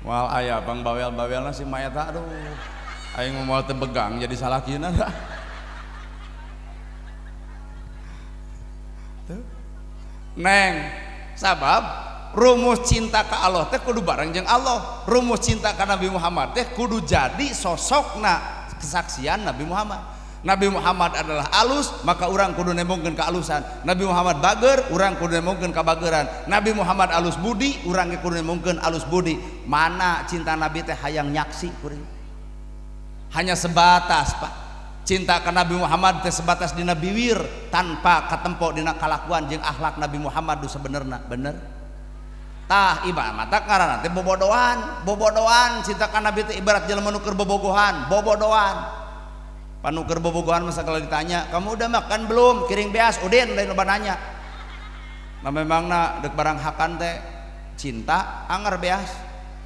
Moal aya bang bawel-bawelna si ma eta aduh. Aing mah moal teu begang jadi salakina dah. Neng, sabab rumus cinta ka Allah teh kudu bareng jeung Allah. Rumus cinta ka Nabi Muhammad teh kudu jadi sosokna kesaksian Nabi Muhammad. Nabi Muhammad adalah alus, maka urang kudu nembongkeun ka alusan. Nabi Muhammad bager, urang kudu nembongkeun ka bageran. Nabi Muhammad alus budi, urang ge kudu nembongkeun alus budi. Mana cinta Nabi teh hayang nyaksi kuring. Hanya sebatas, Pak. Cinta ka Nabi Muhammad teh sebatas dina biwir tanpa katempo dina kalakuan jeung akhlak Nabi Muhammad nu sebenerna, bener? Tah iba mata ngaranna teh bobodoan, bobodoan cinta ka Nabi teh ibarat jelema nu keur bobogohan, bobodoan. Panu keur bobogohan masa kalau ditanya, "Kamu udah makan belum?" Kiring beas, udin lain loba nanya. Nah memangna deuk barang hakan teh cinta anger beas.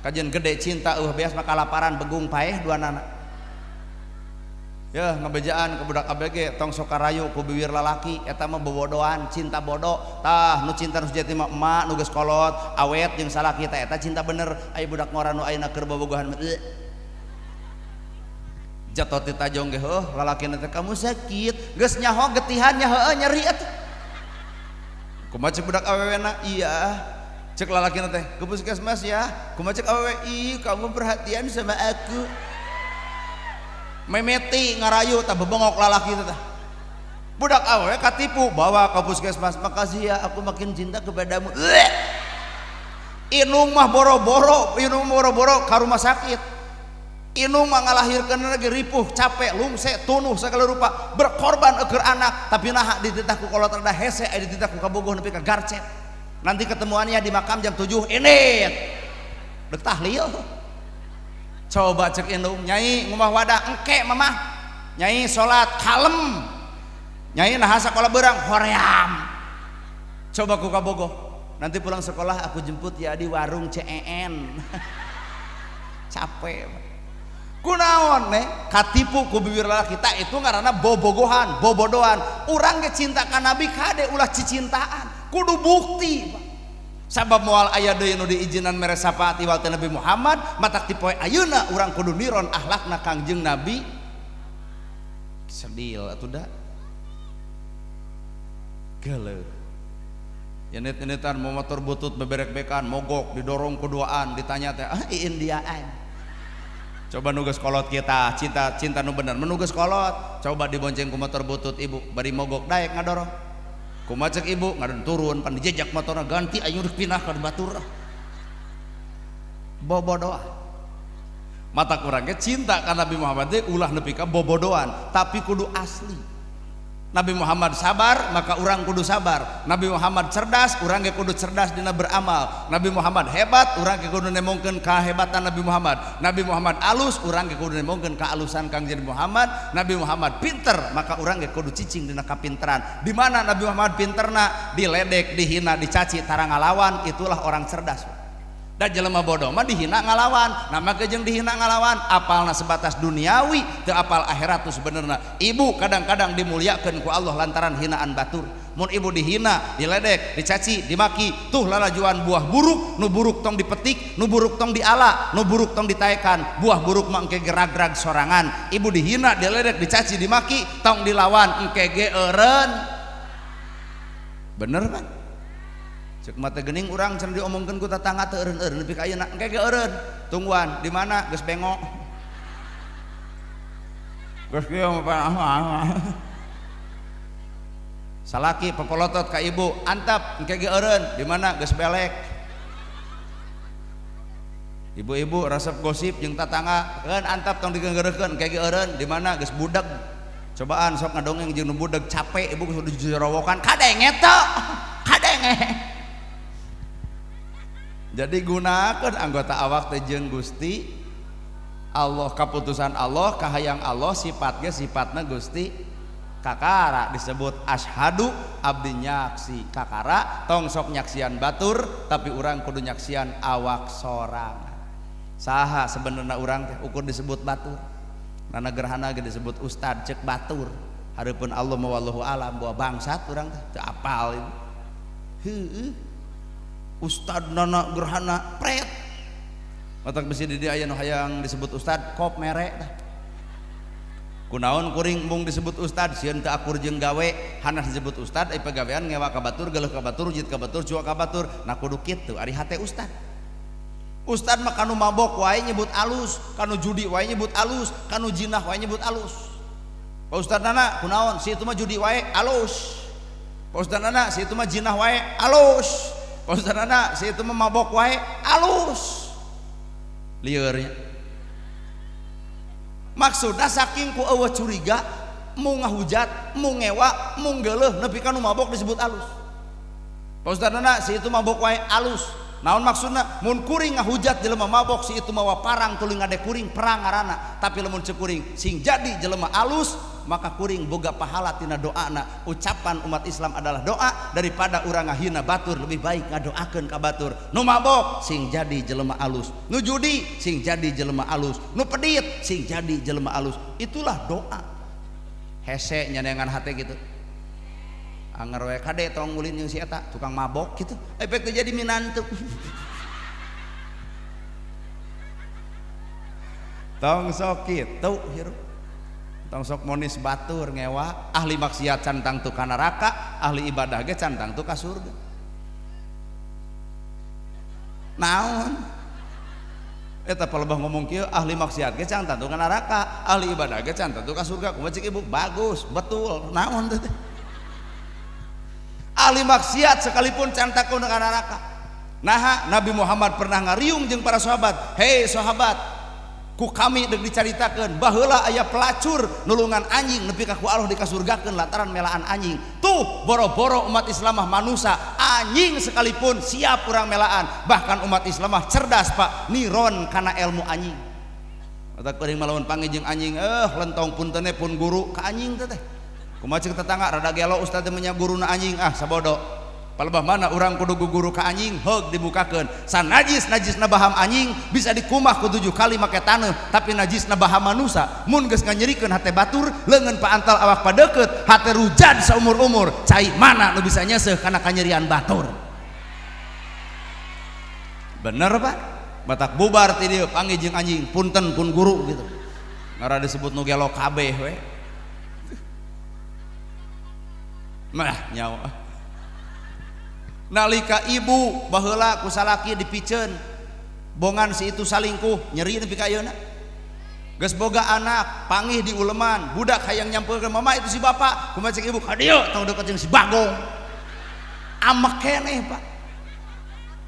Kajian gede cinta eueuh beas mah kalaparan begung paeh duanana. Ya ngebejaan ke budak ABG tong sok karayu ku biwir lalaki eta mah bobodoan cinta bodoh. Tah nu cinta nu sejati mah emak nu geus kolot awet jeung salaki teh eta cinta bener. Aya budak ngora nu ayeuna keur bobogohan jatuh ti tajong ge heuh lalakina teh kamu sakit geus nyaho getihan nya heueuh nyeri atuh. Kumaha cek budak awewena? Iya. Cek lalakina teh ke puskesmas ya. Kumaha cek awewe? Ih kamu perhatian sama aku. Memeti ngarayu tah bebengok lalaki teh. Budak awewe katipu bawa ke puskesmas, makasih ya aku makin cinta kepadamu. Inung mah boro-boro, inung boro-boro ka rumah sakit. Inung mah ngalahirkeun lagi ripuh, capek, lungse, tunuh segala rupa, berkorban eueur anak, tapi naha dititah ku kolot rada hese, aya dititah ku kabogoh nepi ka garcet. Nanti ketemuannya di makam jam 7 ini. Dek tahlil. Coba cek indung, nyai ngumah wadah engke mamah. Nyai salat kalem. Nyai nah sakola berang hoream. Coba ku kabogoh. Nanti pulang sekolah aku jemput ya di warung CEN. Capek. Kunaon nih katipu ku bibir lalaki kita itu ngaranna bobogohan, bobodohan. Urang ge cinta ka Nabi kade ulah cicintaan. Kudu bukti. Sabab moal aya deui nu diizinan mere syafaat iwal teh Nabi Muhammad, matak ti poe ayeuna urang kudu niron akhlakna Kangjeng Nabi. Sedil atuh da. Geuleuh. Yenit-yenitan mau motor butut beberek-bekan mogok didorong keduaan ditanya teh ah Indiaan. Coba nugas kolot kita cinta cinta nu bener menugas kolot coba dibonceng ku motor butut ibu bari mogok daek ngadorong kumaha cek ibu ngadon turun pan dijejak motorna ganti aing rek pindah ka batur bobodoan mata kurang ge cinta ka Nabi Muhammad teh ulah nepi ka bobodoan tapi kudu asli. Nabi Muhammad sabar maka urang kudu sabar. Nabi Muhammad cerdas urang ge kudu cerdas dina beramal. Nabi Muhammad hebat urang ge kudu nemongkeun kahebatan Nabi Muhammad. Nabi Muhammad alus urang ge kudu nemongkeun kaalusan Kangjeng Muhammad. Nabi Muhammad pinter maka urang ge kudu cicing dina kapinteran. Di mana Nabi Muhammad pinterna? Diledek, dihina, dicaci, tara ngalawan, itulah orang cerdas. Da jelema bodoh mah dihina ngalawan, nama jeung dihina ngalawan, apalna sebatas duniawi, teu apal akhirat tu sebenarna. Ibu kadang-kadang dimuliakeun ku Allah lantaran hinaan batur. Mun ibu dihina, diledek, dicaci, dimaki, tuh lalajuan buah buruk, nu buruk tong dipetik, nu buruk tong diala, nu buruk tong ditaekan, buah buruk mah engke gerag-gerag sorangan. Ibu dihina, diledek, dicaci, dimaki, tong dilawan, engke ge eureun. Bener kan? Cek mata gening urang cenah diomongkeun ku tatangga teu eureun-eureun nepi ka ayeuna engke ge eureun. Tungguan di mana geus bengok. Geus kieu mah salaki pepolotot ka ibu, antap engke ge eureun di mana geus belek. Ibu-ibu resep gosip jeung tatangga, keun antap tong digeunggeureukeun engke ge eureun di mana geus budeg. Cobaan sok ngadongeng jeung nu budeg capek ibu geus dijorowokan kadenge teu. Kadenge. Jadi gunakan anggota awak teh jeung Gusti Allah, kaputusan Allah, kahayang Allah, sifat ge sifatna Gusti kakara disebut asyhadu abdi nyaksi kakara tong sok nyaksian batur tapi urang kudu nyaksian awak sorangan. Saha sebenarna urang teh ukur disebut batur. Nana gerhana ge disebut ustad cek batur. Hareupeun Allah mah wallahu alam bawa bangsat urang teh teu apal ieu. Heueuh. Ustad nana gerhana pret matak besi di aya nu hayang disebut ustad kop mere tah kunaon kuring mung disebut ustad sieun teu akur jeung gawe hanas disebut ustad ai pagawean ngewa ka batur geuleuh ka batur jit ka batur cuak ka batur nah kudu kitu ari hate ustad. Ustad mah kanu mabok wae nyebut alus, kanu judi wae nyebut alus, kanu jinah wae nyebut alus. Pak Ustad nana kunaon si itu mah judi wae alus. Pak Ustad nana si itu mah jinah wae alus. Pak Ustad nana si itu mah mabok wae alus. Liurnya maksudna saking ku eueuh curiga mu ngahujat mu ngewa mu geuleuh nepi ka nu mabok disebut alus. Pak Ustad nana si itu mabok wae alus. Naon maksudna? Mun kuring ngahujat jelema mabok si itu mawa parang tuluy ngade kuring perang ngaranna. Tapi lamun ceuk kuring sing jadi jelema alus maka kuring boga pahala tina doana. Ucapan umat Islam adalah doa daripada urang ngahina batur lebih baik ngadoakeun ka batur. Nu mabok sing jadi jelema alus, nu judi sing jadi jelema alus, nu pedit sing jadi jelema alus. Itulah doa. Hese nyanengan hate gitu. Anger we kade tong ulin jeung si eta tukang mabok gitu. Efek teh jadi minantu. Tong sok kitu hirup. Tong sok monis batur ngewa ahli maksiat can tangtu ka neraka, ahli ibadah ge can tangtu ka surga. Naon? Eta palebah ngomong kieu ahli maksiat ge can tangtu ka neraka, ahli ibadah ge can tangtu ka surga. Kumaha cek ibu? Bagus, betul. Naon teh? Ahli maksiat sekalipun can tangtu ka neraka. Naha Nabi Muhammad pernah ngariung jeung para sahabat, "Hei sahabat, ku kami dek dicaritakeun baheula aya pelacur nulungan anjing nepi ka ku Allah dikasurgakeun lantaran melaan anjing." Tuh boro-boro umat Islam mah manusa, anjing sekalipun siap urang melaan. Bahkan umat Islam mah cerdas Pak, niron kana ilmu anjing. Mata kuring mah lamun panggih jeung anjing, lentong puntene pun guru ka anjing teh teh. Kumaha cek tetangga rada gelo ustaz teh nya guruna anjing ah sabodo. Palebah mana urang kudu guguru ka anjing heug dibukakeun. Sanajis najisna baham anjing bisa dikumah ku 7 kali make taneuh, tapi najisna baham manusa mun geus nganyerikeun hate batur, leungeun paantal awak padeukeut, hate rujad saumur-umur, cai mana nu bisa nyeuseuh kana kanyerian batur. Bener Pak? Batak bubar ti dieu panggih jeung anjing, punten pun guru gitu. Ngara disebut nu gelo kabeh we. Mah nyawa. Nalika ibu baheula ku salaki dipiceun, bongan si itu salingkuh, nyeri nepi ka ayeuna. Geus boga anak, pangih di uleman, budak hayang nyampeurkeun mama itu si bapak, kumaha cek ibu ka dieu tong deukeut jeung si bagong. Amek keneh Pak.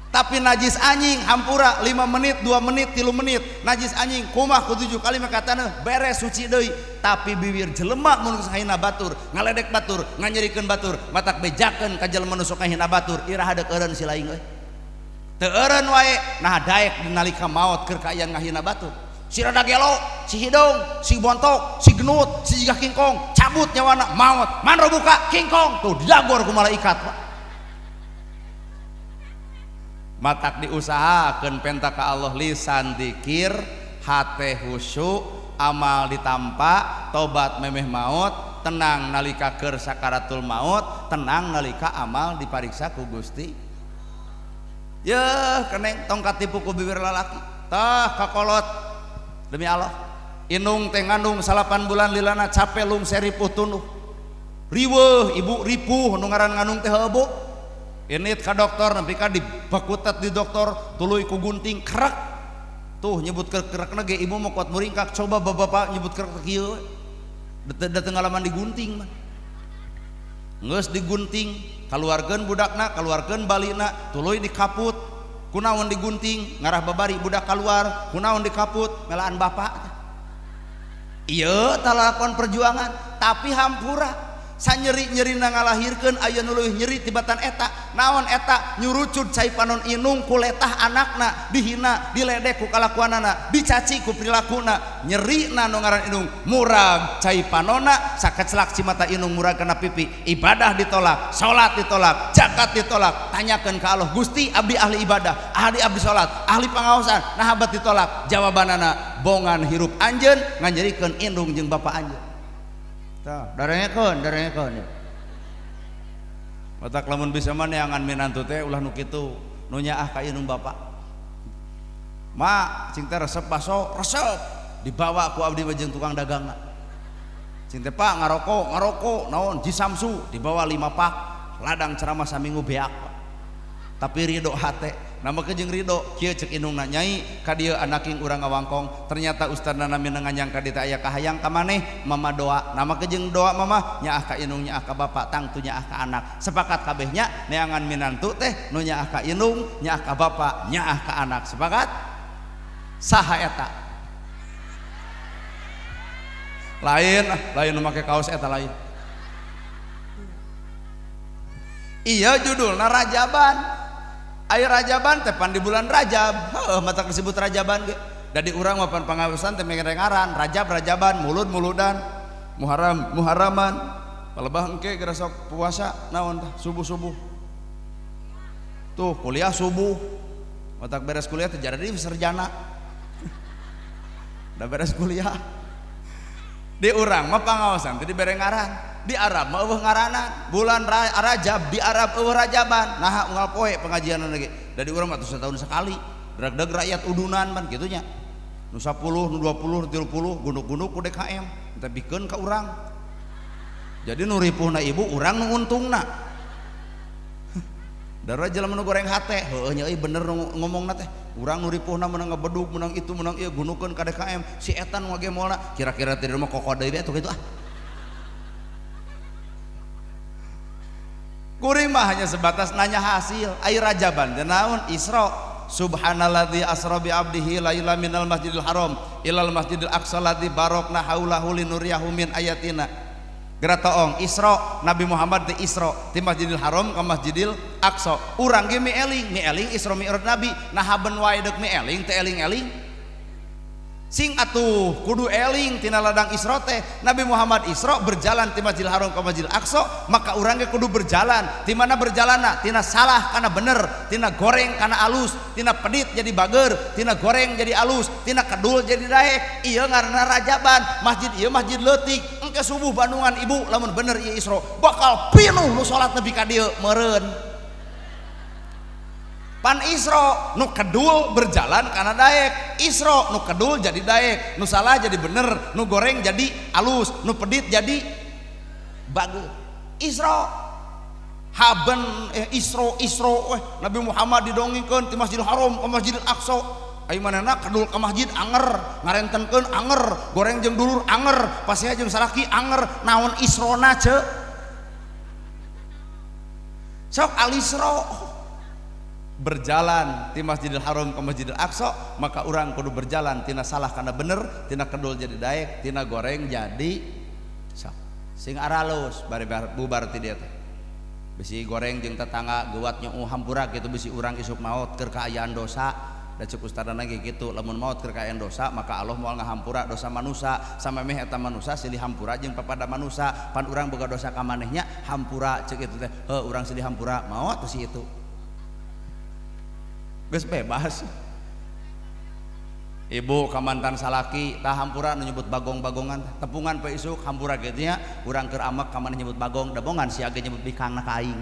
Tapi najis anjing hampura 5 menit, 2 menit, 3 menit. Najis anjing kumah ku 7 kali maka taneuh beres suci deui. Tapi bibir jelema mun geus ngahina batur, ngaledek batur, nganyerikeun batur, matak bejakeun ka jelema nu sok ngahina batur, iraha deuk eureun si laing euy. Teu eureun wae nah daek dinalika maot keur kaayaan ngahina batur. Si rada gelo, si hidung, si bontok, si genut, si jiga kingkong, cabut nyawana maot. Manro buka kingkong tuh didagor ku malaikat Pak. Matak diusahakeun penta ka Allah lisan dikir, hate khusyuk, amal ditampa, tobat memeh maut, tenang nalika keur sakaratul maut, tenang nalika amal dipariksa ku Gusti. Yeuh keneng tong katipu ku bibir lalaki. Tah kakolot demi Allah. Inung teh ngandung 8 bulan lilana cape lungser ripuh tunduh. Riweuh ibu ripuh nu ngaran ngandung teh heueuh. Ini ka dokter nepi ka dibakutet di dokter tuluy ku gunting krek tuh nyebut krek-krekna ge ibu mah kuat muringkak coba bapak nyebut krek kieu dateng ngalaman digunting mah geus digunting kaluarkeun budakna kaluarkeun balina tuluy dikaput kunaon digunting ngarah babari budak kaluar kunaon dikaput melaan bapak ieu talakon perjuangan tapi hampura sanyeri-nyerina ngalahirkeun aya nu leuwih nyeri tibatan eta naon eta nyurucud cai panon inung ku letah anakna dihina diledek ku kalakuanana dicaci ku prilakuna nyerina nu ngaran inung murag cai panona sakeclak cimata inung murag kana pipi ibadah ditolak salat ditolak zakat ditolak tanyakeun ka Allah Gusti abdi ahli ibadah ahli abdi salat ahli pangaosan nah habat ditolak jawabanana bongan hirup anjeun nganyerikeun indung jeung bapa anjeun. Darengekeun, darengekeun. Matak lamun bisa mah neangan minantu teh ulah nu kitu, nu nyaah ka indung bapak. Ma, cing teh resep baso, resep. Dibawa ku abdi mah jeung tukang dagangna. Cing teh Pak ngarokok, ngarokok, naon Ji Samsu dibawa 5 pak, ladang ceramah saminggu beak. Tapi ridho hate. Nama kejeng ridho kieu cek indungna nyai ka dieu anaking urang ngawangkong ternyata ustadna minang nganyang ka dieu teh aya kahayang ka maneh mama doa nama kejeng doa mama nyaah ka indung nyaah ka bapak tangtu nyaah ka anak sepakat kabehnya neangan minantu teh nu nyaah ka indung nyaah ka bapak nyaah ka anak sepakat saha eta lain lain nu make kaos eta lain iya judulna Rajaban. Air Rajaban teh pan di bulan Rajab, heuh matak disebut Rajaban ge. Da di urang mah pan pangaosan teh ngaran Rajab Rajaban, mulud muludan, Muharram Muharraman. Palebah engke geura sok puasa naon tah subuh-subuh. Tuh kuliah subuh. Matak beres kuliah teh jadi sarjana. Da beres kuliah. Di urang mah pangaosan teh dibere ngaran. Di Arab mah eueuh ngaranan bulan Rajab di Arab eueuh Rajaban nah unggal poe pengajianna ge da di urang mah setahun sekali drag-drag rakyat udunan pan kitu nya nu 10 nu 20 nu 30 gunduk-gunduk ku DKM teh bikeun ka urang jadi nu ripuhna ibu urang nu untungna darah jelema nu goreng hate heueuh nya euy bener ngomongna teh urang nu ripuhna meunang ngebedug meunang itu meunang ieu gunukeun ka DKM si eta nu ngagemolna kira-kira teh di rumah koko deui atuh kitu ah. Kuring mah hanya sebatas nanya hasil. Ai Rajaban teh naon? Isra. Subhanalladzi asra bi abdihi laila minal masjidil haram ilal masjidil aqsa ladzi barakna haulahu linuriyahu min ayatina. Geura toong Isra, Nabi Muhammad teh Isra ti Masjidil Haram ka Masjidil Aqsa. Urang ge mieling, mieling Isra Mi'raj Nabi. Nah haben wae deuk mieling teh eling-eling. Sing atuh kudu eling tina ladang Isra teh. Nabi Muhammad Isra berjalan ti Masjidil Haram ke Masjidil Aqsa, maka urang ge kudu berjalan. Ti mana berjalanna? Tina salah kana bener, tina goreng kana alus, tina pedit jadi bager, tina goreng jadi alus, tina kedul jadi daek. Ieu ngaranna rajaban. Masjid ieu masjid leutik. Engke subuh Bandungan ibu lamun bener ieu Isra bakal pinuh nu salat nepi ka dieu meureun. Pan Isra nu kedul berjalan karena daek, Isra nu kedul jadi daek, nu salah jadi bener, nu goreng jadi alus, nu pedit jadi bagus. Isra haben Isra Isra Nabi Muhammad didongengkeun ti Masjidil Haram ke Masjidil Aqsa. Ai manehna kedul ke masjid anger, ngarentenkeun anger, goreng jeung dulur anger, pasea jeung salaki anger, naon Isrona ce? Sok al-Isra berjalan ti Masjidil Haram ke Masjidil Aqsa, maka urang kudu berjalan tina salah kana bener, tina kedul jadi daek, tina goreng jadi sok. Sing aralus bari bubar ti dieu teh. Bisi goreng jeung tetangga geuwat nyeuh hampura kitu bisi urang isuk maot keur kaayaan dosa. Da ceuk ustadana ge kitu, lamun maot keur kaayaan dosa maka Allah moal ngahampura dosa manusa, samemeh eta manusa silih hampura jeung papada manusa. Pan urang boga dosa ka manehnya hampura ceuk itu teh. Heuh urang silih hampura maot si itu. Geus bebas. Ibu ka mantan salaki tah hampura nu nyebut bagong-bagongan tepungan poe isuk hampura kitu nya urang keur amek ka maneh nyebut bagong dabongan sia ge nyebut bikangna ka aing.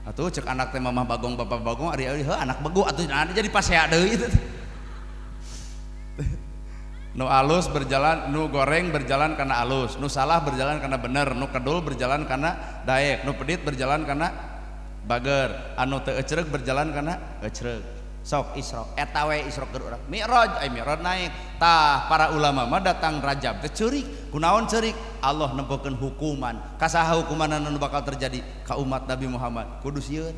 Atuh ceuk anak teh mamah bagong bapak bagong ari heuh anak begu atuh jadi pasea deui itu. Nu alus berjalan, nu goreng berjalan kana alus, nu salah berjalan kana bener, nu kedul berjalan kana daek, nu pedit berjalan kana bager, anu teu ecreug berjalan kana ecreug. Sok Isra eta we Isra keur urang. Mi'raj ai mi'raj naik. Tah para ulama mah datang Rajab teh ceurik. Kunaon ceurik? Allah nempokeun hukuman. Ka saha hukumanna nu bakal terjadi? Ka umat Nabi Muhammad. Kudu sieun.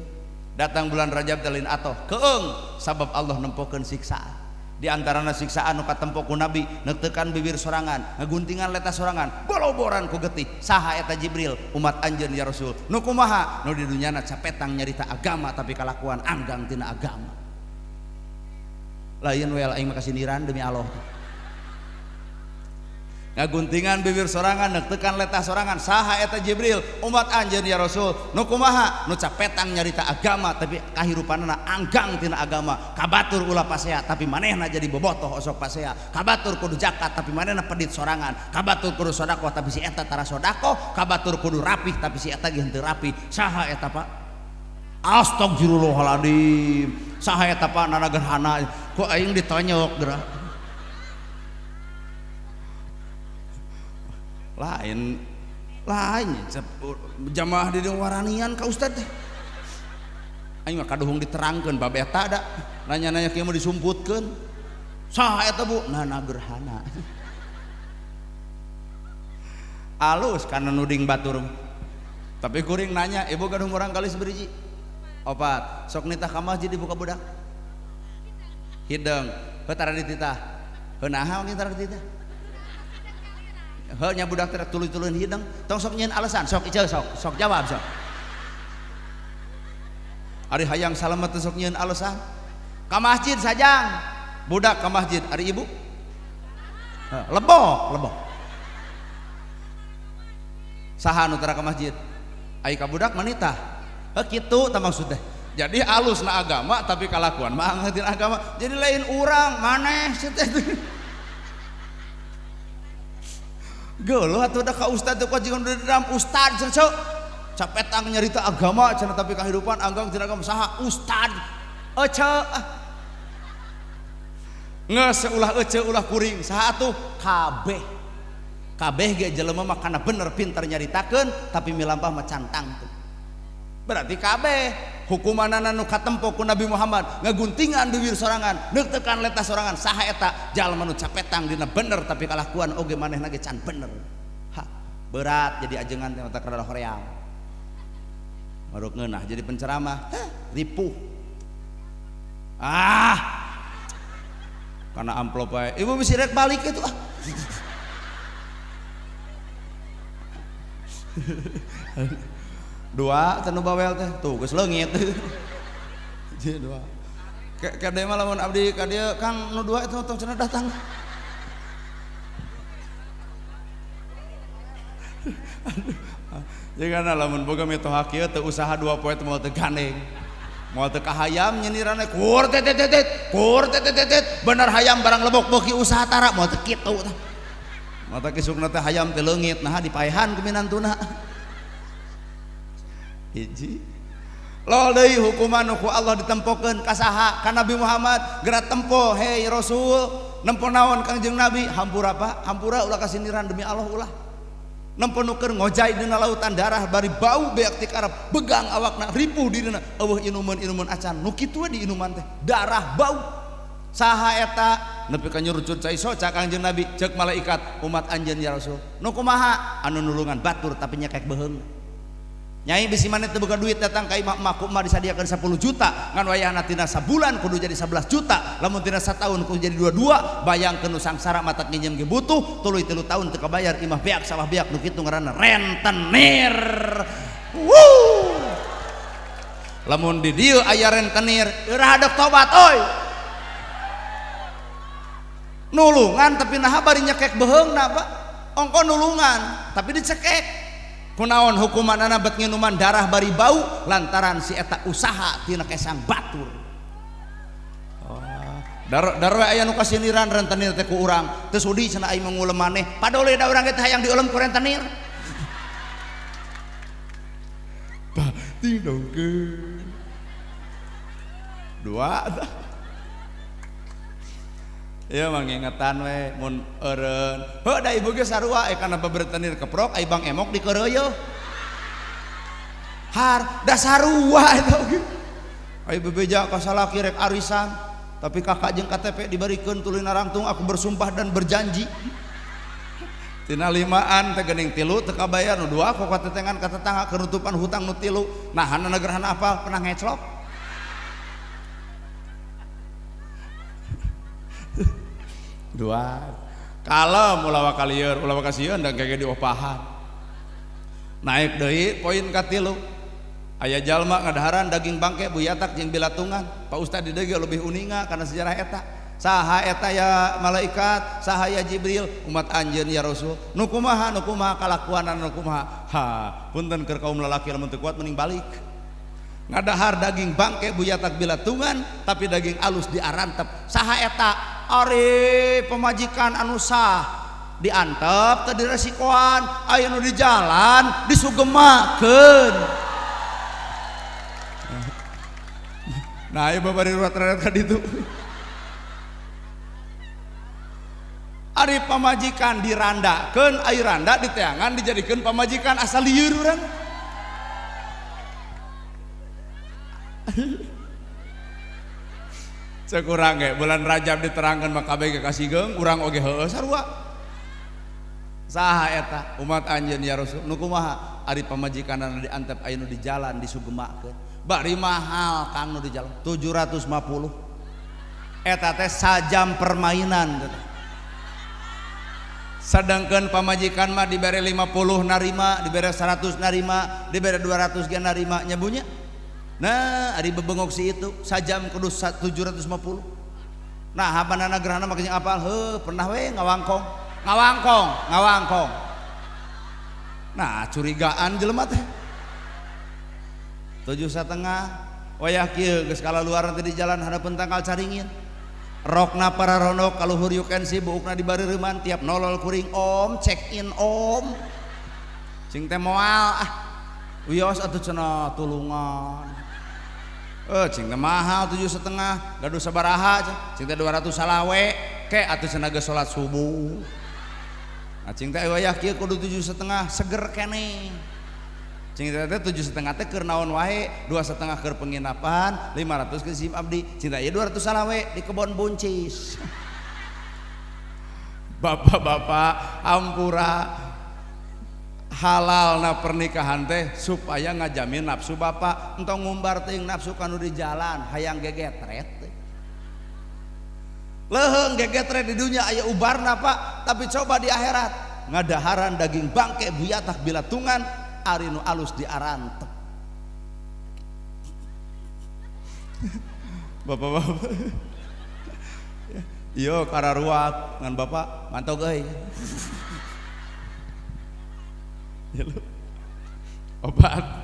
Datang bulan Rajab teh lain atoh keung sabab Allah nempokeun siksaan. Di antarana siksaan nu katempo ku Nabi neuteukan bibir sorangan, ngaguntingan leta sorangan, boloboran ku getih. Saha eta Jibril? Umat anjeun ya Rasul. Nu kumaha? Nu di dunyana capetang nyarita agama tapi kalakuan anggang tina agama. Lain we aing mah kasindiran demi Allah. Ngaguntingan bibir sorangan, neuteukan letah sorangan. Saha eta Jibril? Umat anjeun ya Rasul. Nu kumaha? Nu capetang nyarita agama tapi kahirupanna anggang tina agama. Kabatur ulah pasea tapi manehna jadi bobotoh osok pasea. Kabatur kudu zakat tapi manehna pedit sorangan. Kabatur kudu sedekah tapi si eta tara sedekah. Kabatur kudu rapih tapi si eta ge henteu rapih. Saha eta Pak? Astagfirullahaladzim. Saha eta Pak nana gerhana? Ku aing ditonyok geura. Lain lain jamaah di waranian ka ustad teh. Aing mah kaduhung diterangkeun bab eta da. Nanya-nanya kieu mah disumputkeun. Saha eta Bu? Nana gerhana. Alus kana nuding batur. Tapi kuring nanya, ibu gaduh murang kali seberiji? Opat. Sok nitah ka masjid ibu ka budak. Hideung, heuh tara dititah. Heuh naha oge tara dititah? Heuh nya budak teh tuluy-tuluyn hideung, tong sok nyieun alasan, sok iceu sok, sok jawab sok. Ari hayang salamet teh sok nyieun alasan. Ka masjid sajang, budak ka masjid, ari ibu? Lebok, lebok. Saha nu tara ka masjid? Ai ka budak manitah. Heuh kitu tah maksud teh. Jadi alusna agama tapi kalakuan mah angeutin agama. Jadi lain urang maneh sia teh. Geuleuh atuh da ka ustad teh kajian dendam ustad cenah ceu. Capetang nyarita agama cenah tapi kahirupan anggang cenah agama saha ustad. Ece. Geus ulah ece ulah kuring saha atuh kabeh. Kabeh ge jelema mah kana bener pinter nyaritakeun tapi milampah mah cantang tuh. Berarti kabeh hukumanana nu katempo ku Nabi Muhammad ngaguntingan bibir sorangan, neuteukan letah sorangan, saha eta jalma nu capetang dina bener tapi kalakuan oge manehna ge can bener. Ha, berat jadi ajengan teh mata kada hoream. Maruk ngeunah jadi penceramah, heh, ripuh. Ah. Karena amplop bae. Ibu bisi rek balik itu ah. Dua tenu bawel teh tuh geus leungit. Jadi dua. Kade mah lamun abdi ka dieu Kang nu dua eta tong cenah datang. Jigana lamun boga mitoha kieu teu usaha dua poe teh moal teu gandeng. Moal teu kahayam nyindirana kur tetetetet, kur tetetetet, bener hayam barang lebok beuki usaha tara moal teu kitu tah. Mata kisukna teh hayam teh leungit naha dipaehan ku minantuna. Hiji. Lol deui hukuman ku Allah ditempokeun ka saha? Ka Nabi Muhammad. Geura tempo hei Rasul, nempo naon Kangjeng Nabi? Hampura Pak, hampura ulah kasindiran demi Allah ulah. Nempo nu keur ngojay dina lautan darah bari bau beak ti karep, begang awakna, ripuh dirina, eueuh inuman-inuman acan. Nu kitu we diinuman teh, darah bau. Saha eta? Nepi ka nyurucut cai soca Kangjeng Nabi, ceuk malaikat umat anjeun ya Rasul. Nu kumaha? Anu nulungan batur tapi nyekek beuheung. Nyai bisi maneh teu boga duit datang ka imah emak ku emak disadiakeun 10 juta ngan wayahna tina sabulan kudu jadi 11 juta lamun tina sataun kudu jadi 22 bayangkeun nu sangsara matak nginjem ge butuh tuluy 3 tahun teu kabayar imah beak sawah beak nu kitu ngaranna rentenir. Wuh. Lamun di dieu aya rentenir eueuh hadok tobat euy. Nulungan tapi naha bari nyekek beuheungna Pak. Ongko nulungan tapi dicekek. Kunaon hukumanana bet nginuman darah bari bau lantaran si eta usaha tina kesang batur. Oh, dar we aya nu kasindiran rentenir teh ku urang teu sudi cenah aing mangulem maneh padole da urang teh hayang diulem ku rentenir. Bating dongkeun. Dua. Ieu mah ngingetan we mun eureun. Heuh da ibu ge sarua kana bebertenir keprok ai Bang Emok dikeureuyeun. Har da sarua eta oge. Ai bebeja ka salaki rek arisan tapi kakak jeung KTP dibarikeun tuluy narangtung aku bersumpah dan berjanji. Tina limaan teh geuning tilu teu kabayar nu dua kok katetengan ka tetangga kenutupan hutang nu tilu. Nahan negerhana apal pernah ngeclok. Dua kalem ulah wakalieur ulah wakasieun da gege diopahan naik deui poin katilu aya jalma ngadaharan daging bangke buyatak jeung bilatungan Pak Ustad di deui lebih uninga kana sejarah eta saha eta ya malaikat saha ya Jibril umat anjeun ya Rasul nu kumaha nu kumaha kalakuanan nu kumaha ha punten keur kaum lalaki lamun teu kuat mending balik ngadahar daging bangke buyatak bilatungan tapi daging alus diarantep saha eta ari pemajikan anu sah diantep teu diresikoan aya nu di jalan disugemakeun. Nah ieu babari ruwat-ruwat ka ditu. Ari pamajikan dirandakeun ai randa diteangan dijadikeun pamajikan asal lieur urang. Cek urang ge bulan Rajab diterangkan mah kabeh ge kasigeung urang oge heueuh sarua. Saha eta umat anjeun ya Rasul nu kumaha ari pamajikanna diantep aya nu di jalan disugemakeun. Bari mahal Kang nu di jalan 750. Eta teh sajam permainan teh. Sedangkan pamajikan mah dibere 50 narima, dibere 100 narima, dibere 200 ge narima nyabunya. Nah, ari bebengok si itu sajam kudu 750. Nah, hapanana gerhana mah geus apal heuh pernah we ngawangkong. Ngawangkong, ngawangkong. Nah, curigaan jelema teh. 7,5 wayah kieu geus kalaluar teh di jalan hareupeun tangkal caringin. Rokna para ronok kaluhur you can see buukna di bareureuman tiap nolol kuring om check in om. Cing teh moal ah. Wios atuh cenah tulungan. Cing teh mahal 7,5 gaduh sabaraha cing teh 200 salawe ke atuh cenah geus salat subuh. Nah cing teh wayah kieu kudu 7,5 seger keneh. Cing teh 7,5 teh keur naon wae 2,5 keur penginapan 500 ke sim abdi cing teh ieu 200 salawe di kebon buncis. Bapak-bapak ampura halalna pernikahan teh supaya ngajamin nafsu bapak entong ngumbar teuing nafsu kanu di jalan hayang gegetret teh. Leuheung gegetret di dunia aya ubarna Pak tapi coba di akhirat ngadaharan daging bangke buyatak bilatungan ari nu alus diarantep. Bapak-bapak. Yo kararuat ngan bapak mantog euy. Obat.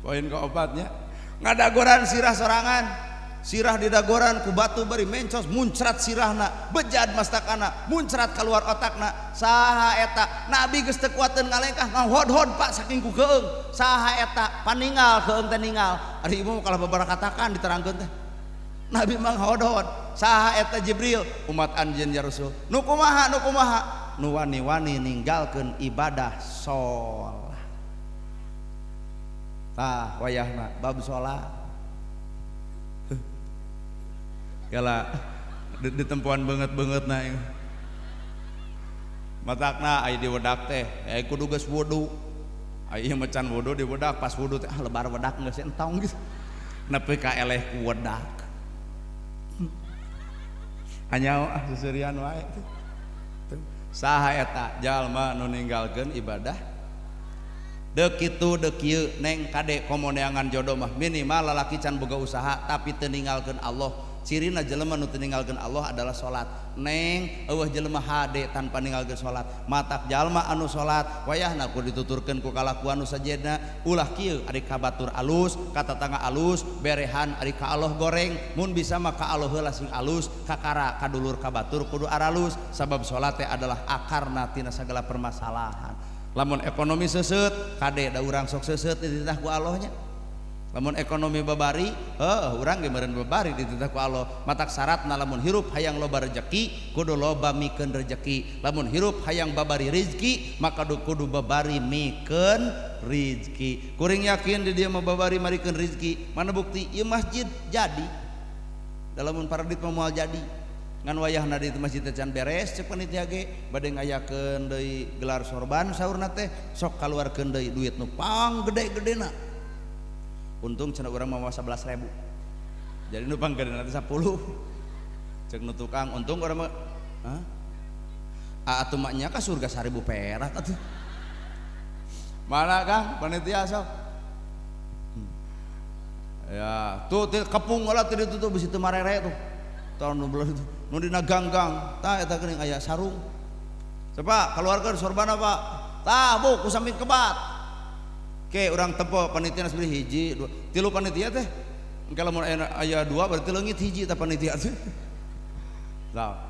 Poin ke obatnya. Ngadagoran sirah sorangan. Sirah didagoran ku batu bari mencos muncrat sirahna, bejad mastakana, muncrat keluar otakna. Saha eta? Nabi geus teu kuateun ngalengkah ngahod-hod Pak saking ku keung. Saha eta? Paningal keung teh ningal. Ari ieu mah kalah babarakatakan diterangkeun teh. Nabi mah ngahod-hod. Saha eta Jibril? Umat anjeun ya Rasul. Nu kumaha nu kumaha? Nu wani-wani ninggalkeun ibadah sholat. Tah wayahna bab sholat. Kala ditempuan banget-banget na matakna aya di wedak teh kudu geus wudu aya macan wudu di wedak pas wudu teh ah lebar wedak geus entong geus nepi ka eleh ku wedak anyao ah seserian wae saha eta jalma nu ninggalkeun ibadah deuk kitu deuk kieu neng kade komo neangan jodoh mah minimal lalaki can boga usaha tapi teu ninggalkeun Allah. Cirina jelema nu teu ninggalkeun Allah adalah salat. Neng eueuh jelema hade tanpa ninggalkeun salat. Matak jalma anu salat wayahna ku dituturkeun ku kalakuan nu sajenna ulah kieu ari ka batur alus, ka tatangga alus, berehan ari ka Allah goreng, mun bisa mah ka Allah heula sing alus, kakara ka dulur ka batur kudu aralus sabab salat teh adalah akarna tina sagala permasalahan. Lamun ekonomi seuseut, kade da urang sok seuseut dititah ku Allah nya. Lamun ekonomi babari, heuh urang ge meureun babari dititah ku Allah. Matak syaratna lamun hirup hayang loba rejeki, kudu loba mikeun rejeki. Lamun hirup hayang babari rezeki, maka kudu babari mikeun rezeki. Kuring yakin di dieu mah babari marikeun rezeki. Mana bukti? Ieu masjid jadi. Da lamun paradit mah moal jadi. Ngan wayahna di masjid teh can beres cek panitia ge bade ngayakeun deui gelar sorban saurna teh sok kaluarkeun deui duit nu pang gede-gedena. Untung cenah urang mah 11.000. Jadi nu pang gedena teh 10. Cek nu tukang untung urang mah hah? Atuh mah nya ka surga 1000 perak atuh. Mana Kang panitia sok? Ya, tuh kepung lah teu ditutup bisi teu marere tuh. Tahun 12 itu nu dina ganggang tah eta geuning aya sarung. Coba keluarkeun sorbana Pak. Tah bu ku samping kebat. Oke, urang tempo panitia beli hiji, dua, tilu panitia teh. Engke lamun aya dua berarti leungit hiji tah panitia teh. Tah,